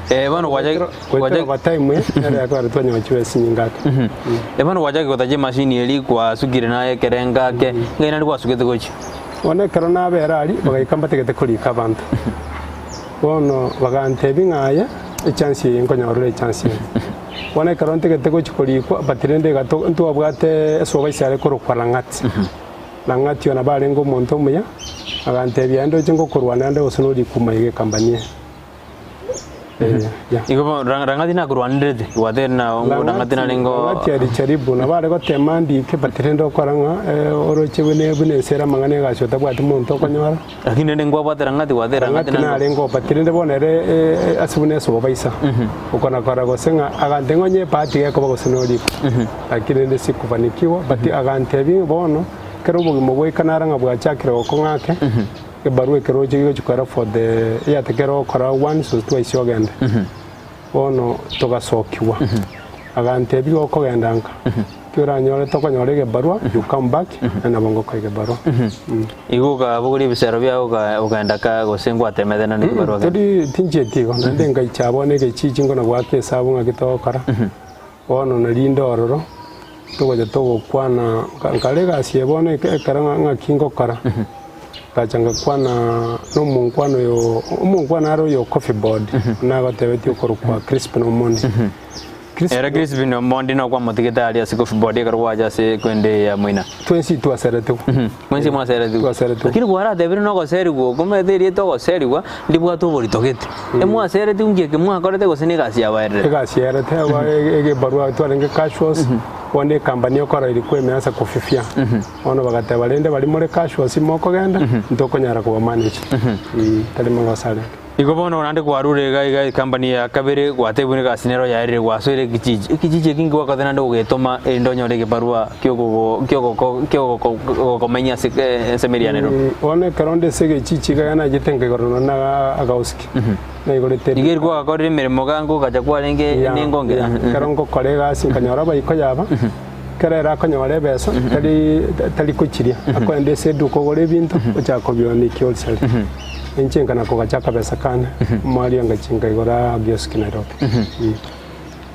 Eh, bono gwacha Goetera gwacha overtime nere yakogera twanyora chibesa chinyinge ake. Eh, bono gwachaki gotacha emashini eria kwasukire naye ekerengo ake, ng'ai naende gwasugete gochia? Bono ekero nabera aria, bagaika mbatagete korika abanto. Bono bagantebia ng'a aye, echance eye nkonyorere echance eye. Bono ekero ntegete gochia korikwa, but rende iga to ntwabwate esubaisi are korokwa Lang'ati. Lang'ati oyo nabo arenge omonto omuya, agantebia aye ndoche ngokorwania ande gose norikwe omaiga ekambani eye. Eh, yeah. Igo bono Ra- Rang'ati nakorwanerete, gwatebire na Rang'ati narenge oo Lang'ati alijaribu, nabo are gotema ndike but rende okora ng'a oroche buna buna ense ere amang'ana egasi otabwati monto okonyora. Lakini rende nkwabwate Rang'ati gwatebire Rang'ati Rang'ati narenge narenge oo but rende bono ere ase buna esubabaisa, okonakora gose ng'a agantebia ng'a onye ebahati gekoba gose norikwe, lakini rende sikufanikiwa but agantebia ng'a bono, ekero obogima bwaika naro ng'a bwachakire gokong'a ake, Ebarua ekeroche gegochia koera for the eyatekere gokora once or twice ogende. Bono togasokigwa. Agantebia igo okogenda nka, ki oranyore tokonyora egebarua, you come back, naende nabo ngokoa egebarua. Igo okabogoria ebisero biao oka okaenda ka gose ngwatemete naende egebarua kende? Tori tinchieti igo, naende ngaicha bono egechichi nkona goaka esabu ng'aki togokora, bono narinde ororo, togocha togokwana, nkare egasi eye bono ekero ng'aki ngokora. Ngacha ngakwana nomonkwana oyo, omonkwana are oyo o Coffee Board, nagotebetie okorokwa Crispin Omondi. Crispin Ere Crispin Omondi nokwamotigete aria ase Coffee Board ekero gwacha ase ekwende eye ya Moina. Twensi twaseretigwe. Mwensi mwaseretigwe. Twaseretigwe. Lakini kwaratebire nogoserigwa okwo, omanyete erieta ogoserigwa ndibwate oborito gete. Emwaseretigwe nki eke mwakorete gose negasi yabaererete? Egasi yaerete, egebarua twarenge casuals, bono ecompany okora ilikuwa imeanza kufifia. Bono bagateba, Rende baria more casuals mokogenda, ntokonyara kobamanage. Tari magoso arenge. Igo bono naende kwarure iga iga ecompany ya kabere gwatebwa egasi nero yaerire gwasoire ekichichi. Ekichichi eki nkigokote naende gogetoma erinde onyore egebarua kiogogo kiogoko kiogoko gokomenya ase ensemo eria ya Nairobi. Bono ekero nde ase egechichi iga iga nachete nkaigora nonya na agaosiki. Naigorete Iga eri kwagakorire emeremo iga ngogacha kwarenge Yeah, nengongera. yeah. Ekero ngokora egasi nkanyora abaikoyo aba. Ekero ere akonyora ebesa, tari tari kochiria, akoenda ase eduka ogora ebinto, ochaka kobionia ekiolsari. Inche nkana kogacha akabesa kane, omwaria ngachia nkaigora kiosk Nairobi.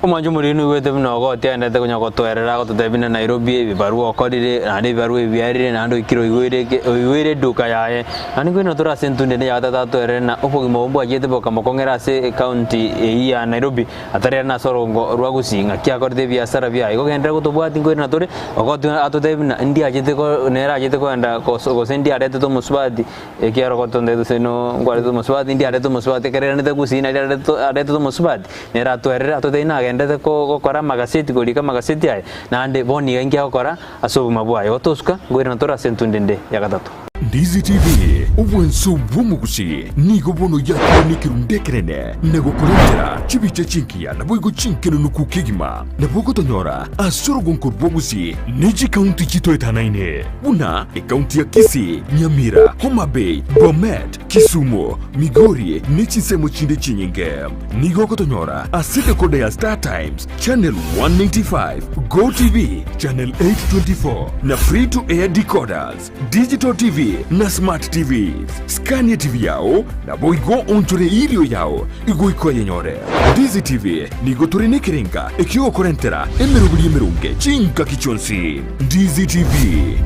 Omwancho omoriri noigwete buna ogotia aendete konya gotoerera agototebia buna Nairobi ebibarua okorire, naende ebibarua ebi biarire naende oikire oigoire eke oigoire eduka yaye. Naende nkoirana tore ase entunda ende ya gatato atoerere na obogima obo mbwachete bokamokong'era ase ecounty eyio ya Nairobi, atari are nase orogongo rwa Gusii ng'aki akorete ebiasara biaye. Igo genderera gotobwatia nkoirana tore, ogotia atotebie buna ndiachete ko nere achete kogenda goso gose ndiaretete omosubati ekiagera ogotonda gose no nkwarete omosubati ndiarete omosubati ekero airanete Gusii nari arete aretete omosubati. Nere atwerere, atotebie nagenderete gokora amagaseti, korika amagaseti aye, naende bono iga inki agokora ase obogima bwaye. Igo tosuka, nkoirana tore ase entunda ende ya gatato. Ndizi TV, obwanso bw'omogusi, nigo bono yakire nekerundu ekenene na gokorentera chibicha chingiya naboigo chinkenenuku kegima. Nabo ogotonyora ase orogonko rw'obosie ne chikaunti chitoetanaine buna ekaunti ya Kisii, Nyamira, Homa Bay, Bomet, Kisumu, Migori ne chinsemo chinde chinyinge. Nigo ogotonyora ase decoder ya Star Times, channel 195, Go TV, channel 824 na free to air decoders, digital TV na smart TVs. Scania TV yao naboigo onchore irio yao igoika oyenyore. Ndizi TV nigo tore nekerenga ekiogokorentera emeroberi emerunge chingaki chionsi. Ndizi TV,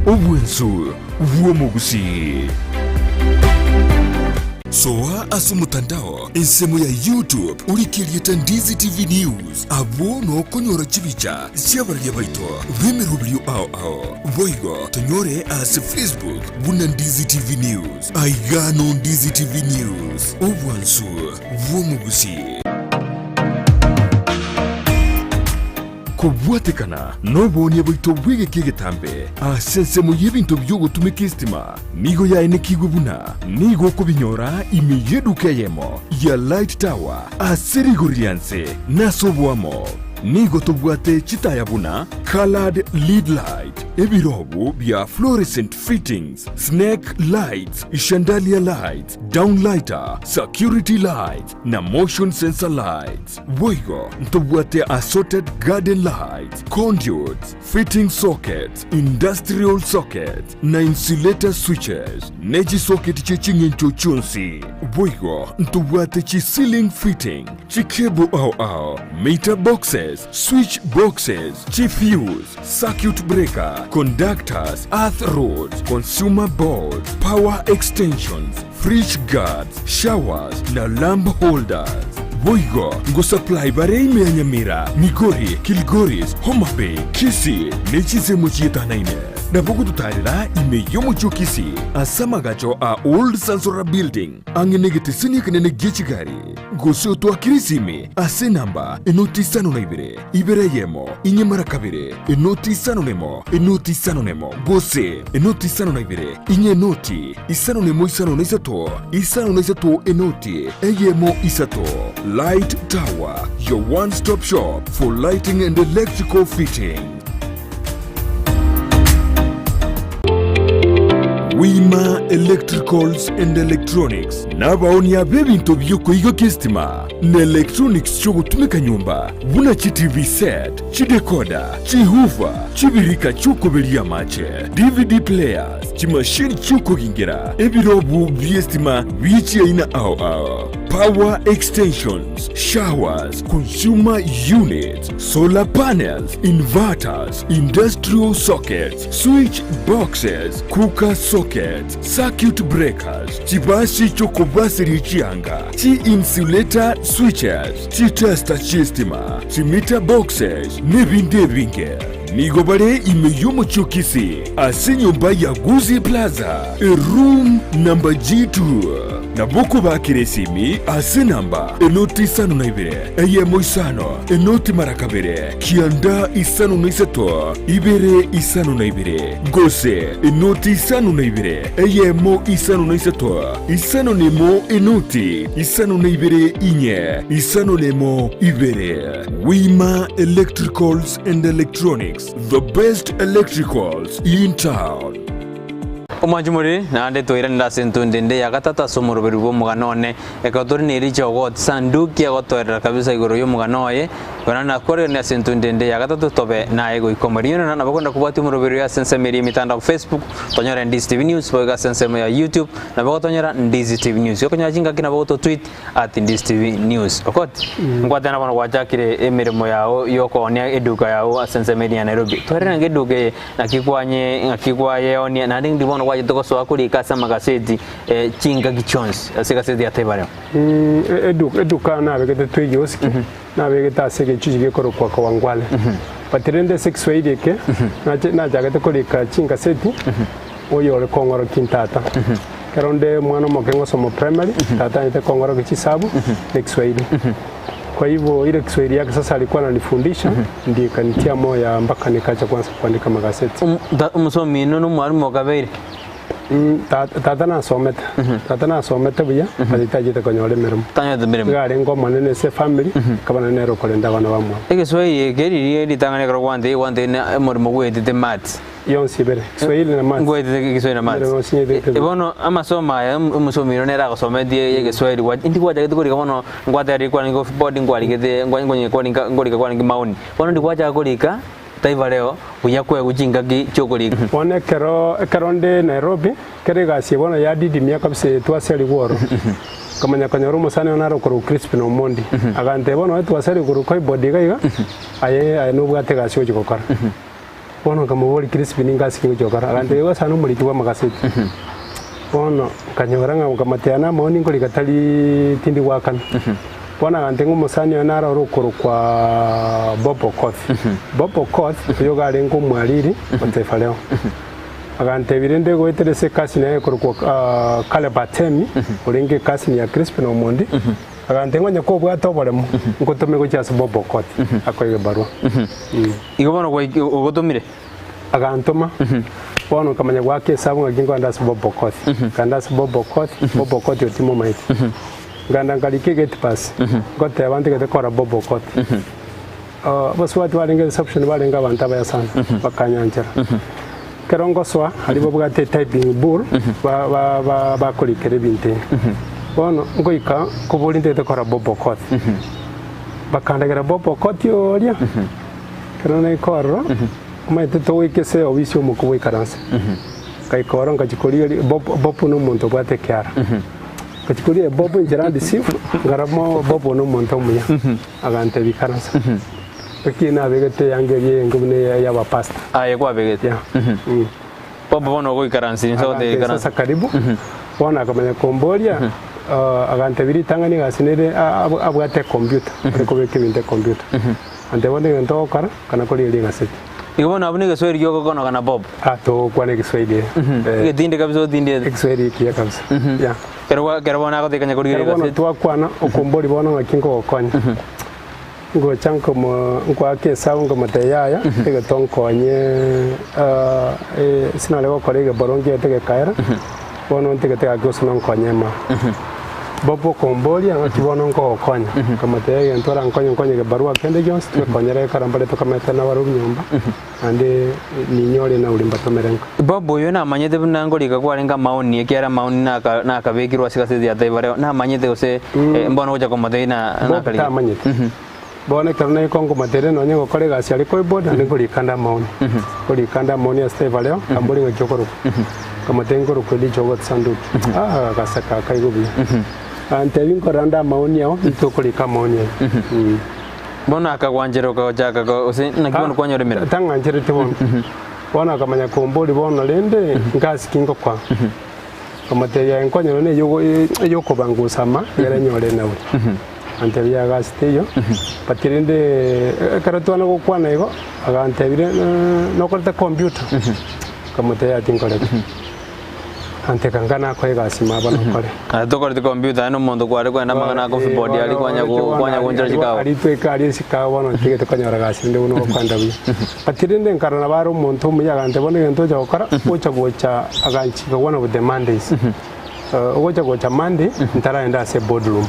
obwensu bw'omogusii. Soa ase omotandao ensemo ya YouTube orike erieta Ndizi TV News, abwo nokonyora chibicha chi'abararia baito b'emeroberio ao ao. Boigo tonyore ase Facebook buna Ndizi TV News. Aiga no Ndizi TV News, obwansu bw'omogusii. Kobwatekana noboonia bwaito bw'egeka egetambe ase ensemo y'ebinto bi'ogotumeka esitima, nigo yaenekigwe buna nigo okobinyora ime y'eduka eyemo ya Light Tower ase rigori ria nse na ase oboamo. Nigo tobwate chitaya buna coloured lead light, ebirobu bia fluorescent fittings, snake lights, chandelier lights, downlighter, security lights na motion sensor lights. Boigo ntobwate assorted garden lights, conduits, fitting sockets, industrial sockets, na insulator switches, ne chisocket chie ching'encho chionsi. Boigo ntobwate chi ceiling fitting, chi cable ao ao, meter boxes, switch boxes, chi fuse, circuit breaker, conductors, earth rods, consumer boards, power extensions, fridge guards, showers na lamp holders. Boigo ngosupply bare ime ya Nyamira, Migori, Kilgoris, Homa Bay, Kisii ne chinsemo chietanaine. Nabo gototarera ime y'omochie o Kisii ase amagacho a Old Sansora Building ang'e negeteseni ekenene gie chigari. Gose otwakere esimi ase enamba enoti isano na ibere, ibere eyemo, inye mara kabere, enoti isano nemo, enoti isano nemo, gose enoti isano na ibere, inye enoti isano nemo isano na isato, isano na isato enoti eyemo isato. Light Tower, your one stop shop for lighting and electrical fittings. Wima Electricals and Electronics nabaonia b'ebinto bi'okoigokia esitima na electronics chi'ogotumeka nyomba buna chi TV set, chidecoder, chihoofer, chibirika chi'okoberia amache, DVD players, chimashini chi'okogingera, ebirobu bi'esitima bie chiaina ao ao, power extensions, showers, consumer units, solar panels, inverters, industrial sockets, switch boxes, cooker sockets, circuit breakers, chibasi chi'okobaseria chianga, chi-insulator switches, chitester chi'estima, chimeter boxes, nebinde ebinge. Nigo bare ime y'omochie o Kisii ase enyomba ya Gusii Plaza, eroom number G2. Nabo okobakera esimi ase enamba enoti isano na ibere, eyemo isano, enoti mara kabere, kianda isano na isato, ibere isano na ibere, gose enoti isano na ibere, eyemo isano na isato, isano na emo enoti isano na ibere inye, isano na emo ibere. Wima Electricals and Electronics, the best electricals in town. Omwanchi moriri, naende toiranere ase entunde ende ya gatato ase omoroberi bw'omogano one. Ekero tore ne Elicha ogotia Sanduki agotoerera kabisa igoro y'omogano oye, igo naende nakwareranie ase entunde ende ya gatato tobe naye goika omoerio. Inwe nabo kwenda kobwatia omoroberi oyo ase ensemo eria y'emitandao Facebook, tonyore Ndizi TV News, boigo ase ensemo ya YouTube, nabo gotonyora Ndizi TV News. Okonyora chingaki nabo goto tweet at Ndizi TV News. Okot, nkwatena bono gwachakire emeremo yao y'okoonia eduka yao ase ensemo eria ya Nairobi. Twerere ng'a eduka eye Naki kwanye, ng'aki kwayeonia, naende indi bono gwachete gosoa korika ase amagaseti eh, chingaki chionsi, ase egaseti ya Taifa Leo? Mm, e- edu- eduka nabegete twegioski nabegete ase egechuchi gekorokwa Kawangware but rende ase ekiswahili eke nache- nachagete korika chingaseti oyo ore kong'orokia ntata ekero onde omwana omoke ngosoma primary tata anyete kong'orokia chisabu na ekiswahili Kwa hivyo ile Kiswahili yake sasa alikuwa ananifundisha ndiyo ikanitia moyo mpaka nikacha kuanza kuandika magaseti. Omosomi oino nomwalimu okabeire? Tata nasomete, tata nasomete buya but tachete konyora emeremo. Tanyorete emeremo. Iga arenge omonene ase efamily, akaba naende nere okorenda abana bamwabo. Egeswahili eke riria ritang'ani ekero gwantebia gwantebia na omoremo gwaetete maths. Yonsi ibere, Kiswahili na maths. Ngwaetete Kiswahili na maths. Emeremo yonsi nyetete E, bono amasomo aya omosomi oino nere agosometie egeswahili gwa indi gwachagete korika bono ngwatebire kwarenge off board nkwarigete ngwa nkonye kwarinka nkorika kwarenge maoni. Bono ndi gwachaka korika Taifa Leo buya kwegwa chingaki chiokorika. Bono ekero ekero nde Nairobi, ekero egasi eye bono yadidimia kabisa etwaseri gworo, nkamanya konyora omosani one nare okorokwa Crispin Omondi, agantebia bono etwaseri korwa Koibod iga iga, aye aye nobwate egasi ogochi gokora. Bono nkamoboria Crispin ngasi ki ngochia gokora, agantebia igo ase nomoriki bw'amagaseti. Bono nkanyora ng'a nkamoteana namaoni nkorika tari tindi goakana. Bono agantebia ng'a omosani oye naro ore okorokwa Bob Okoth. Bob Okoth oyo iga arenge omwariri o Taifa Leo. Agantebia rende goetera ase ecousin yaye ekorokwa Caleb Atemi orenge ecousin ya Crispin Omondi, agantebia ng'a onye kobwate oboremo nkotome gochia ase Bob Okoth akoe egebarua. Igo bono gwaiki ogotomire. Agantoma, bono nkamanya goaka esabu ng'aki nkoenda ase Bob Okoth. Nkaenda ase Bob Okoth, Bob Okoth otimomaeti. Nkaenda nkarika egate pass, ngoteba ntigete kora Bob Okoth. Abasubati barenge reception barenge abanto abaya sana, bakanyanchera. Ekero ngosoa, aria babwate etyping bull, ba- ba- ba- bakorikera ebinto ebi. Bono ngoika nkoboria ntigete kora Bob Okoth. Bakandagera Bob Okoth oria. Ekero naika ororo, omanyete togoika ase obisi omokubwa oikaranse. Nkaika ororo ngachia korigereria Bob, Bob na omonto obwate ekeara. Ngachia korigereria Bob inchera andeceive, nkarora mo Bob na omonto omuya. Agantebia ikaransa. Lakini nabegete eyanga eria eyenge buna eya ya abapastor. Aye kwabegete? Yeah. Mm. Bob bono ogoikaransa inse ogotebia Agantebia ikaransa. sasa karibu, bono akamanya komboria, agantebia ritang'ani egasi nere a- abwa- abwate ecomputer, are kobeka ebinto ecomputer. Ante bono egento ogokora, kana korigereria egaseti. Igo bono abwo negeswahili giogokonoka na Bob. Ah, togokwana egeswahili eh. Eh, Egetinde kabisa otindiete. Egeswahili ekiya kabisa. Yeah. Kero gwa- kero bono agotekanya Ekero korigereria bono egaseti. twakwana, okombori bono ng'aki nkogokonya. Ngocha nkomo nkoaka esabu nkomotebia yaya, egento nkonye ah, eh, sinare gokora egebarua nkiete gekaera, bono ntigete gaki gose nonkonye ema. Bob okomboria ng'aki bono nkogokonya, nkamotebia egento orankonye nkonye gebarua kende gionsi twekonyere ekero mbare tokamete nabarobwo nyomba, naende ninyore nauri mbatomere nka. Bob oyo namanyete buna nkorika kwarenge amaoni, ekiagera amaoni naka nakabekirwe ase egaseti ya Taifa Leo, namanyete gose mbono gocha komotebia na Bob nakarika. tamanyete. Bono ekero naika nkomoteria nonye ngokora egasi aria koiboard naende nkorika nde amaoni. Nkorika nde amaoni ase Taifa Leo, nkamboria ng'aki okorokwa. Nkamotebia nkorokwa Elijah Ogot Sanduki. Ah, agaseka akaigwa buya. Agantebia nkorera nde amaoni ao, intwe okorika amaoni aye. Bono akagwanchera okagochaka gose naki bono kwanyora emeremo? Tang'anchereti bono. Bono akamanya komboria bono rende ngasi ki ngokoa. Nkamotebia aye nkonyora na eyokobangusama ama egere nyore enauri. Agantebia yaya gasi teiyo, but rende ekero twana gokwana igo, agantebia nokorete computer? Nkamotebia yaya tinkoreti. Agantebia kanka nakoe egasi maba nokore. Aye tokoreti computer aye nomonto kware kwenda amang'ana a coffee board aria kwanya go kwanya gonchora chikawa. Aria tweka aria chikawa bono ntigete konyora gasi rende buna ogokwenda buya. But rende nkarora nabo are omonto omuya agantebia bono egento ocha gokora, ocha gocha aganchika one of the Mondays. Ogocha gocha Monday, ntaragenda ase boardroom.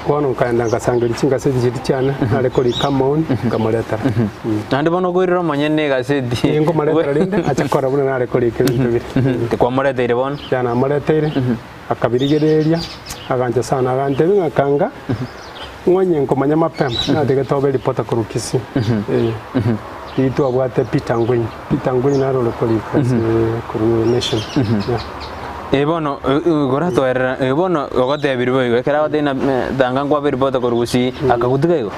Bono nkaenda nkasangereria chingaseti chiria chiane, nare korika amaoni, nkamoretera. Naende bono okoirera omonyene egaseti. Ee, nkomoretera rende, ache korora buna nare korika ebinto biria. Tikwamoreteire bono? Yaya namoreteire, akabirigereria, agancha sana, agantebia ng'a kanga, ng'onye nkomanya mapema, natagete obe reporter korwa Kisii. Ee. Riria twabwate Peter Ngwenyi, Peter Ngwenyi naro ore korika ase korwa Nation. Yeah. Eh bono goratoerera eh bono ogotebirie boigo ekero agotebia ng'a tanga nkwabe eripota korwa gusii akagotiga igo?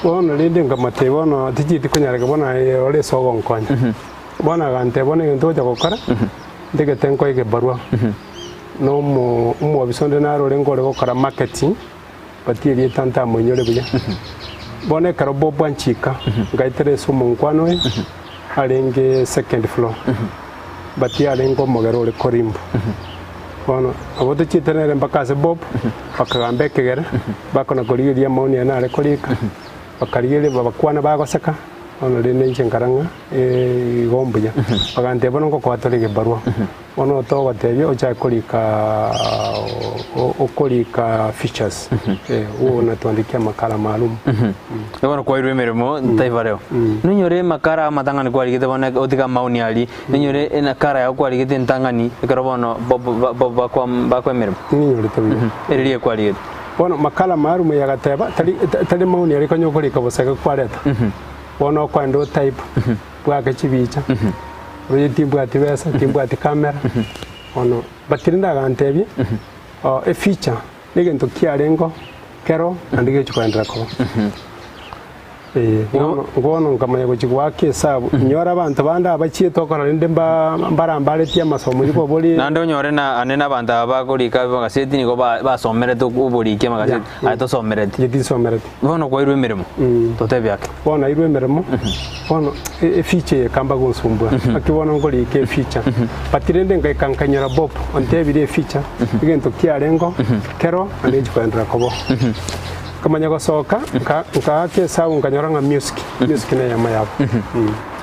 Bono rende nkamotebia bono tichieti konyareka bono aye ore ase ogonkonya. Bono agantebia bono egento ogocha gokora, ntagete nkoe egebarua na omo omwobisa onde naro orenge ore gokora marketing, but erieta ntamoinyore buya. Bono ekero Bob anchika, nkaetera ase omonkwano oye, arenge second floor, but arenge omogere ore Korimbo. Bono nabo tochiete nere mpaka ase Bob, bakagamba ekegere, bakona korigereria amaoni aye nare korika, bakarigereria babakwana bagoseka, bono rende inche nkara ng'a igo mbuya. Bagantebia bono ngokoa tore egebarua. Bono togotebia ochake korika okorika features eh, unatuandikia makala maalum. Bono kwairwe emeremo Taifa Leo. Nonyore emakara amatang'ani kwarigete bono otige amaoni aria, nonyore enakara yao kwarigete entang'ani ekero bono bakwa emeremo. Ninyorete buya. Ere riria kwarigete. Bono makala maalum yagateba tari tari maoni aria konya okorika bosa iga kwareta. Bono okoenda otype bwake chibicha. Oye timbwati besa, timbwati camera, bono but rende agantebia, efuture negento kiarengeo kero naende gegochia koenderera koba. Eh, bono bono nkamanya gochia goaka esabu, inyore abanto bande abachiete okora rende mba mbarambaretie amasomo oyio kobori. Naende onyore na ane na abanto aba bakorika amagaseti nigo ba basomerete oboriki amagaseti, aye tosomereti. Inche tinsomereti. Bono kwairwe emeremo, totebie ake. Bono nairwe emeremo, bono eficha eye ekamba gonsumbua, naki bono nkorika eficha. But rende ngaika nkanyora Bob ontebirie eficha, egento kiarengeo, kero naende nchi koenderera kobo. Nkamanya gosoka, nka nkaaka esabu nkanyora ng'a music, music neyemo yabo.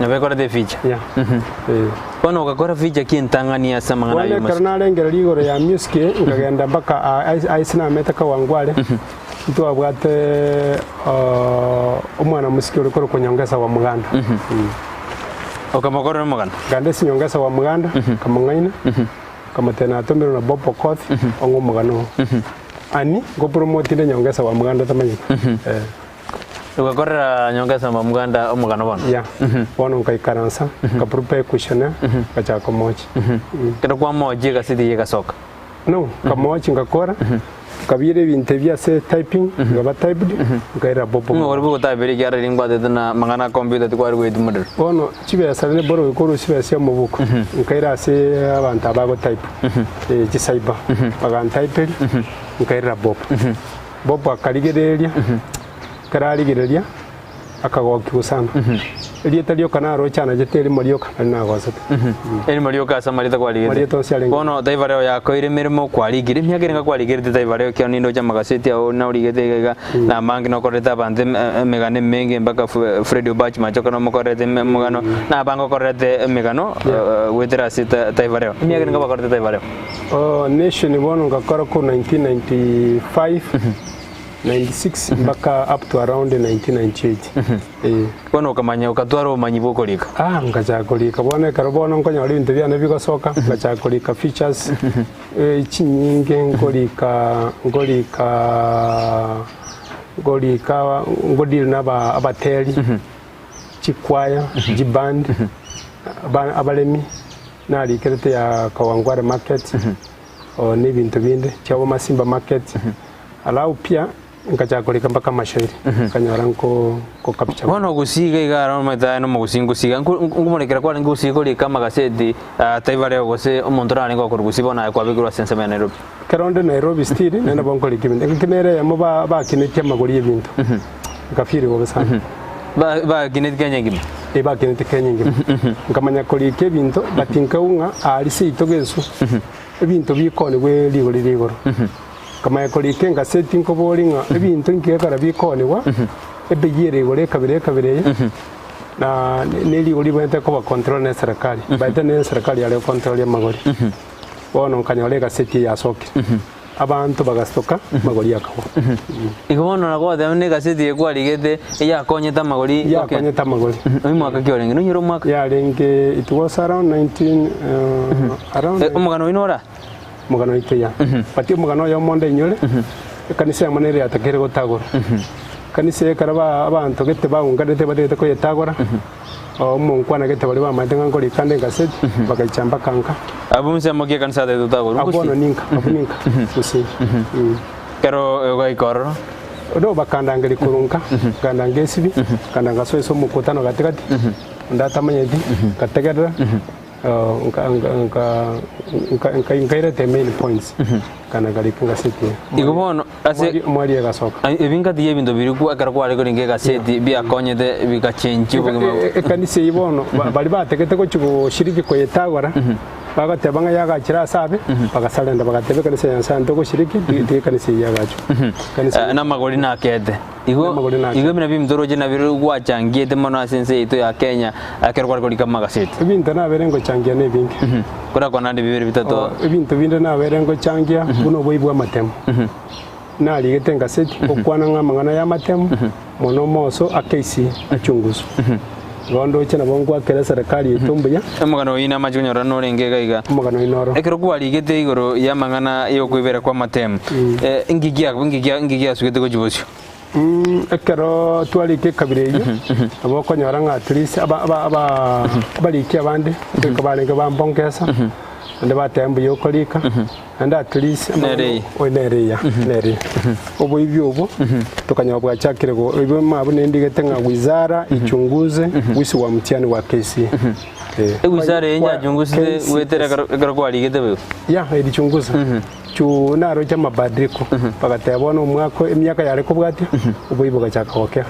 Nabo ekorete eficha. Yeah. Eh. Bono ogakora ficha ki entang'ani ase amang'ana Bono ayio ekero music? narengereria igoro ya music, nkagenda mpaka ase namete Kawangware. Ntwabwate omwana mosike ore korokwa Nyongesa wa Muganda. Okamokorera omogano? Nkagenda ase Nyongesa wa Muganda, nkamong'aina, nkamotebia natomirwe na Bob Okoth, ong'e omogano oo. Ani, nkopromotinde Nyongesa wa Muganda otamanyeti. Eh. Ogakorera Nyongesa wa Muganda omogano bono? Yeah. Bono nkaikaransa, nkaprepare questionnaire, nkachaka komochia. Ekero kwamochia egaseti eye egasoka? No, nkamochia ngakora, nkabiira ebinto ebi ase typing, bikaba typed, nkaira bob Ng'o ore bw'ogotaberia ekiagera riria ngwatete na amang'ana a computer tikware goetia omorero? Bono chibesa rende borobio korwa chibesa chia omobuko, nkaira ase abanto aba bagotype, chicyber, bagantyperia, nkairera Bob. Bob akarigereria, ekero arigereria, akagokigwa sana. Erieta rioka naroche anachete erimo rioka, nari nagosete. Erimo rioka ase amarieta kwarigete. Amarieta onsi arenge. Bono Taifa Leo yakoire emeremo kwarigire, emiaka erenga kwarigerete Taifa Leo ekiagera nindoche amagaseti ao naorigete iga iga, na amange nokorerete abanto emegano emenge mpaka Fred Obach Machoka nomokorerete emegano, na abange okorerete emegano goetera ase Taifa Leo. Emiaka erenga gwakorete Taifa Leo? Nation bono ngakora korwa 1995. 96 mpaka up to around 1998 eh. Bono okamanya okatwara obomanyi bw'okorika. Ah, nkachaka korika bono ekero bono nkonyora ebinto biane bigosoka nkachaka korika features eh, chinyinge nkorika nkorika nkorika nkodeal na aba abateri chikwaya chiband aba abaremi narikerete ya Kawangware market oo na ebinto binde chiabo Masimba market. Alafu pia nkachaka korika mpaka amashairi, nkanyora nko nko capture. Bono ogusiga iga aro omanyete aye nomogusi ngosiga nko nkomorekera kwarenge gosiga korika amagaseti Taifa Leo gose omonto orarenge gokorwa gusii bono aye kwabekirwe ase ensemo ya Nairobi. Ekero onde Nairobi still naende nabo nkorika ebinto, engaki nere eyemo ba bakinetie amagori y'ebinto, nkafeel bobe sana. Ba bakinetie Kenya engima? Eh bakinetie Kenya engima. Nkamanya korika ebinto but nkaigwa ng'a aria seito gesu, ebinto bikonigwa rigori rigoro. Nkamanya korika engaseti nkoboria ng'a ebinto inki gekogera bikonigwa, ebei ere igoro ekabere ekabere eye, na ne rigori ribwenerete koba control ne eserekari, by then ne eserekari yare gocontrolia amagori. Bono nkanyora egaseti eye yasokire. Abanto bagasoka, amagori akagwa. Igo bono nagoteba buna egaseti eye kwarigete eyakonyete amagori okay. Yakonyete amagori. Oyio mwaka ki orenge? Nonyore omwaka? Yarenge it was around 19 uh, around Eh, omogano oino ora? omogano oito ya. But omogano oyomo onde inyore, ekanisa yamo nere yatakeire gotagora. Ekanisa eye ekero ba abanto gete baunganete batagete koyetagora, omonkwana gete baria bamaete ng'a nkorika ande egaseti, bagaicha mpaka nka. Abwo nsemo ki ekanisa yataete gotagorwa? Abwo bono ninka, abwo ninka, gusii. Ekero ogaika ororo. No bakandangeria korwa nka, nkagenda ngesibia, nkagenda ngasoa ase omokutano gati gati, onde atamanyeti, nkategerera, nka- nka- nka- nka- nka- nkaireta emain points, nkagenda nkarika engaseti eye. Igo bono ase Omweri- omweri egasoka. Ai, ebi nkatiga ebinto biria kwa ekero kware koringa egaseti biakonyete bigachenchia obogima E- e- Ekanisa eyio bono, ba- baria bategete gochia goshiriki koyetagora, Bagateba ng'a yagachire ase abe, bagasarenda, bagateba ekanisa ya Nyasae ntogoshiriki, tiga ekanisa eyio yagachwe. Ekanisa Eh, namagori nakete. Igo Namagori nakete. igo buna ebinto oroche nabio gwachangiete mono ase ense yaito ya Kenya ekero kware korika amagaseti. Ebinto nabere ngochangia nebinge. Korakwana ande bibere bitato. Oh, ebinto binde nabere ngochangia buna oboibi bw'amatemo. Narigete engaseti gokwana ng'a amang'ana y'amatemo mono omoso akeisi achunguswe. Igo ndoche nabo ngwakera eserekari yaito mbuya. Omogano oyio namache konyora norenge iga iga. Omogano oyio noro. Ekero kwarigete igoro y'amang'ana y'okoibera kw'amatemo, eh, inki gia- inki gia- inki giasugete gochia bosio? Ekero twarika ekabira eyio, nabo okonyora ng'a at least aba- aba- aba- abariki abande goika barenge bambongesa, naende bateba mbuya okorika, naende at least Nere eye. oyo nere eya, nere eye. Oboibi obwo, tokanyora bwachakire go oibe mabwo nendigete ng'a wizara ichunguze wizi wa mtihani wa KCA. Eh. Ewizara eye Kwa- yachungusete KCSE. goetera ekero ekero kwarigete boigo? Ya, erichunguza. Chuu naroche amabadiliko, bagateba bono omwaka emiaka yare kobwatia, oboibi bogachaka gokea.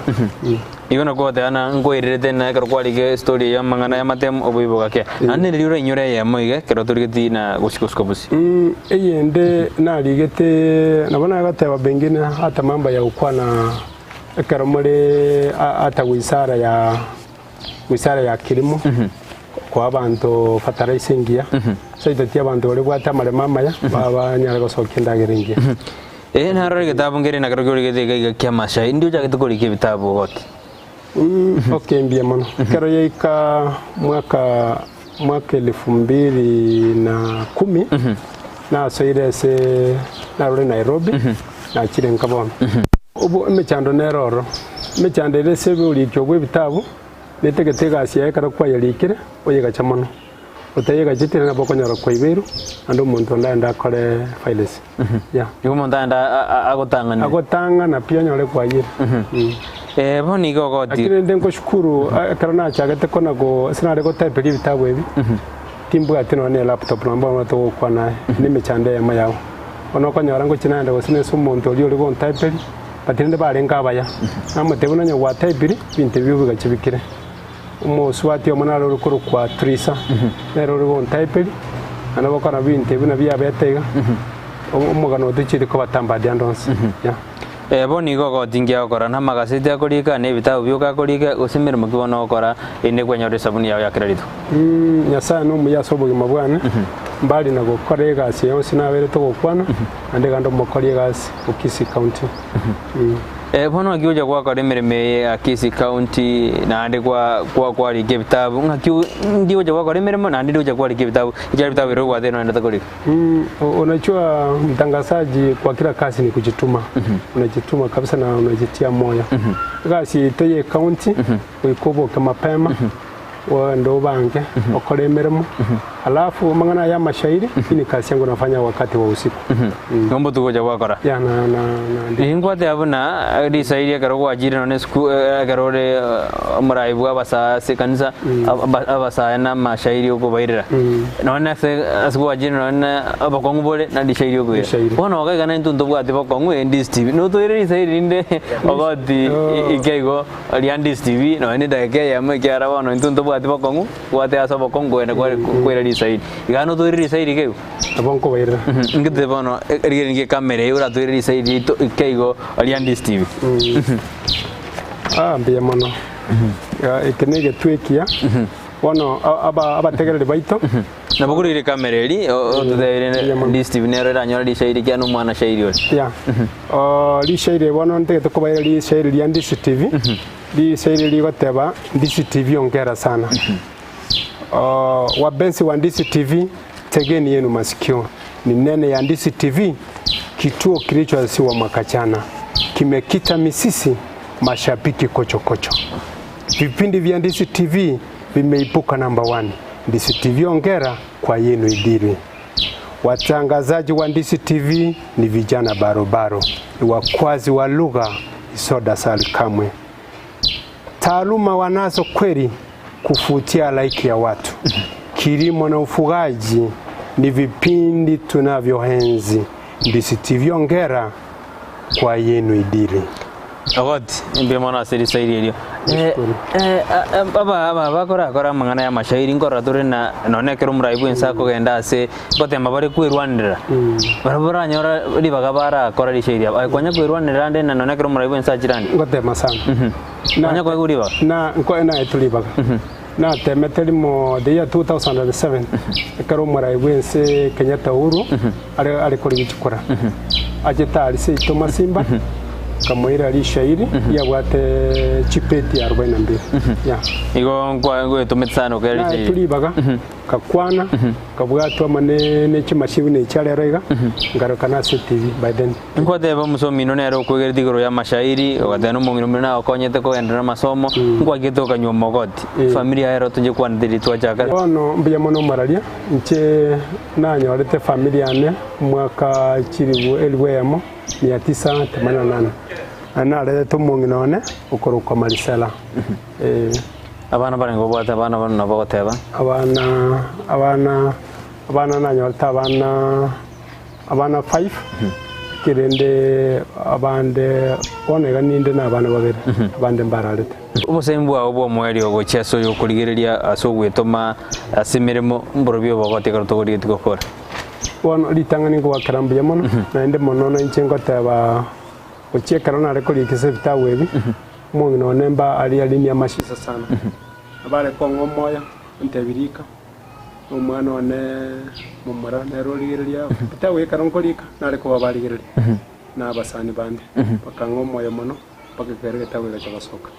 Igo nakwo goteba na nkoirerete na ekero kwarige story eye amang'ana y'amatemo oboibi bogakea. Naende riria orainyore eyemo iga ekero torigeti na gochia gosuka bosio. Eyende narigete nabo nagoteba bengine hata mambo ya gokwana ekero more hata wizara ya Wizara ya Kilimo, koa abanto fertilizer engiya, ase abanto baria babwate amaremo amaya banyare gosokia endagera engiya. Ee, narora egetabu nkere nakerokio origete iga iga kia Masai, ndi ochagete korika ebitabu ogoti? Okay, mbuya mono. Ekero yaika mwaka mwaka elfu mbili na kumi, nasoire ase narure Nairobi, nachire nka bono. Obo emechando nere ororo. Emechando ere ase oboriki obwo ebitabu, netegete egasi yaye ekero kwayerikire, oyegache mono. Otayegacheti ere nabo okonyora kwaibeirwe, naende omonto onde aende akore files. Yeah. Igo omonto aende agotang'anere. Agotang'ana pi onyore kwayire. Eh, bono iga ogoti. Lakini rende nkoshukuru ekero nachagete kona go ase nare gotyperia ebitabu ebi, timbwati nonya ne elaptop nonya bono togokwana aye, ne emechando eyemo yabo. Bono okonyora ngochia naende gose nese omonto oria ore gontyperia, but rende barenge abaya. Namotebia buna onye gwatypiri, ebinto ebi obigache bikire. Omosubati omo nare ore korokwa Trisa, nere ore gontyperia, naende gokora ebinto ebi buna biabete iga, omogano otochieti koba tambered ande onsi, yeah. Eh, bono igo ogotingia gokora namagaseti akorika, na ebitabu bioka akorika, gose emeremo ki bono ogokora, erinde kwenyora esabuni yao ya kera rituko? Nyasae nomuya ase obogima bwane, mbari na gokora egasi yonsi nabeire togokwana, naende iga nde omokori egasi o Kisii County. Eh, bono ng'aki ocha gwakora emeremo eye ya Kisii County, naende kwa kwa kwarika ebitabu, ng'aki o ndi ocha gwakora emeremo naende ndi ocha kwarika ebitabu, ekiagera ebitabu biria obwate noendete korika? Unajua mtangazaji kwa kila kazi ni kujituma. Unajituma kabisa na unajitia moyo. Egasi yaito ye county goika oboke mapema ogende obange okore emeremo alafu amang'ana aya amashairi hii ni kazi yangu nafanya wakati wa usiku. Nigo mbotuko gocha gwakora. Ya na na na ndi. Ninkwateba buna risairi ekero gwachire nonye esukuru ekero ore omorai bwa abasae ase ekanisa abasae na amashairi okobairera. Nonye ase ase gwachire nonye na obokong'u bore na risairi okoira. Risairi. Bono okaigana intwe ntobwati bokong'u endi Steve notoire risairi rinde ogoti ike igo ria ndi Steve nonye na edageka eyemo ekiagera bono intwe ntobwati bokong'u bwate ase obokong'u kogenda kware koira risairi. Iga notoire risairi iga igo. Nabo nkobairera. Ngete bono rigereria ekamera eye oratoire risairi riaito ike igo ria ndi Steve. Ah, mbuya mono. Eke negetwe ekiya. Bono abategereri baito. Nabo korire kamera eri ototebire Mbuya mono. Ndisi TV nero eranyore rishairi kiana omwana shairi ore. Ya. Oh, rishairi bono ntagete kobaira rishairi ria Ndisi TV. Rishairi rigoteba Ndisi TV ongera sana. Oh, wabensi wa Ndisi TV tegeni yenu masikio. Ni nene ya Ndisi TV kituo kilichoanzishwa mwaka jana kimekita misisi mashabiki kochokocho. Vipindi vya Ndisi TV vimeibuka namba 1. Ndisi TV ongera kwa yenu idiri. Watangazaji wa Ndisi TV ni vijana barobaro, ni wakwazi wa lugha isoda sali kamwe. Taaluma wanazo kweli kufutia laiki ya watu. Kilimo na ufugaji ni vipindi tunavyoenzi. Ndisi TV ongera kwa yenu idiri. Ogoti, mbuya mono ase risairi erio. Eh, eh, aba aba bakorakora amang'ana ya amashairi nkorora tore na nonye ekero omorai bwense akogenda ase gotema bare kwerwanerera barabwo baranyora ribaga barakora rishairi abo. Aye kwanya kwerwanerera ande na nonye ekero omorai bwense achire ande. Ngotema sana. Kwanya koegwa ribaga. Na nkoe naetwe ribaga. Natemete rimo the year 2007 ekero omorai bwense Kenyatta Uhuru are are korigia chikura. Achete aria seito Masimba nkamoira rishairi riabwate chipeti arobaini na mbili. Yeah. Igo nkwa ngoetomete sana okera Naetwe rishairi. ribaga nkakwana nkabwatwa amo ne ne chimashibu ne chia rero iga nkaroka nase TV by then. Nkwateba omosomi ino nere okwegereti igoro y'amashairi, ogateba na omong'ina omino nagokonyete kogenderera amasomo, nkwagete okanywa omogoti. Familia yaye ero tonche kwanete riria twachaka. Bono mbuya mono omoraria, inche nanyorete efamiri yane omwaka chilifu elifu eyemo mia tisa themanini na nane, na narerete omong'ina one okorokwa Marisela. Eh. Abana barenge obwate abana bano nabo ogoteba. Abana abana abana nanyorete abana abana five, kerende abande bono iga ninde na abana babere, abande mbararete. Obosemi bwao bw'omoerio gochia ase oyokorigereria ase ogwetoma ase emeremo mborobio obogote ekero tokorigetie gokora. Bono ritang'ani nkogwakera mbuya mono, naende mono na inche ngoteba gochia ekero nare korikisa ebitabu ebi, omong'ina one mba aria arimia amashisa sana. Nabo are kong'a omoyo, ontebia rika, na omwana one momura nere origereria ebitabu ekero nkorika, nare kobabarigereria, na abasani bande, bakang'a omoyo mono. Mpaka ekero egetabu egacha gosoka.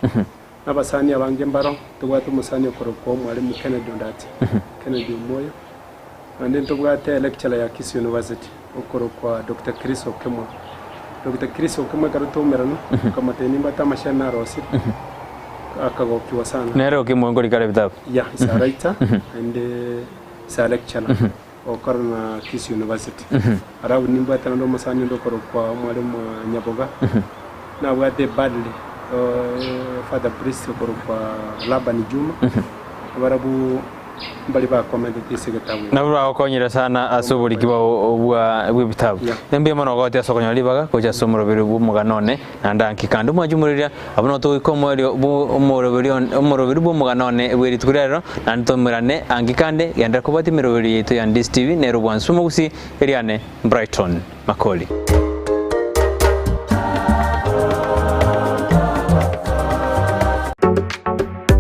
Nabasani abange mbaro, ntobwate omosani okorokwa Omwalimu Kennedy Ondati, Kennedy Omoyo, naende ntobwate electurer ya Kisii University okorokwa Doctor Chris Okemwa. Doctor Chris Okemwa ekero twaumerana, nkamotebia nimbwate amashene narosire, akagokiwa sana. Nere Okemwa nkorikare ebitabu? Yeah, is a writer naende is a lecturer. Gokora na Kisii University. Alafu nimbwate naende omosani onde okorokwa omwalimu wa Nyaboga, nabwate ebadly father priest okorokwa Laban Juma, nabarabwo mbari bakomentete ase egetabu eke. Nabwo bagokonyire sana ase oboriki bwao bwa bw'ebitabu. Yeah. Mbuya mono ogogotia ase okonyora ribaga gocha ase omoroberi bw'omogano one, naende anki kande omwanchi-omoriria, Abwo nabo togoika omoerio bw'omoroberi one omoroberi bw'omogano one bwe rituko ria rero, naende tomerane anki kande, genderera kobwatia emeroberi yaito ya Ndisi TV, nere obwansu bw'omogusii, eriane Brighton Makori.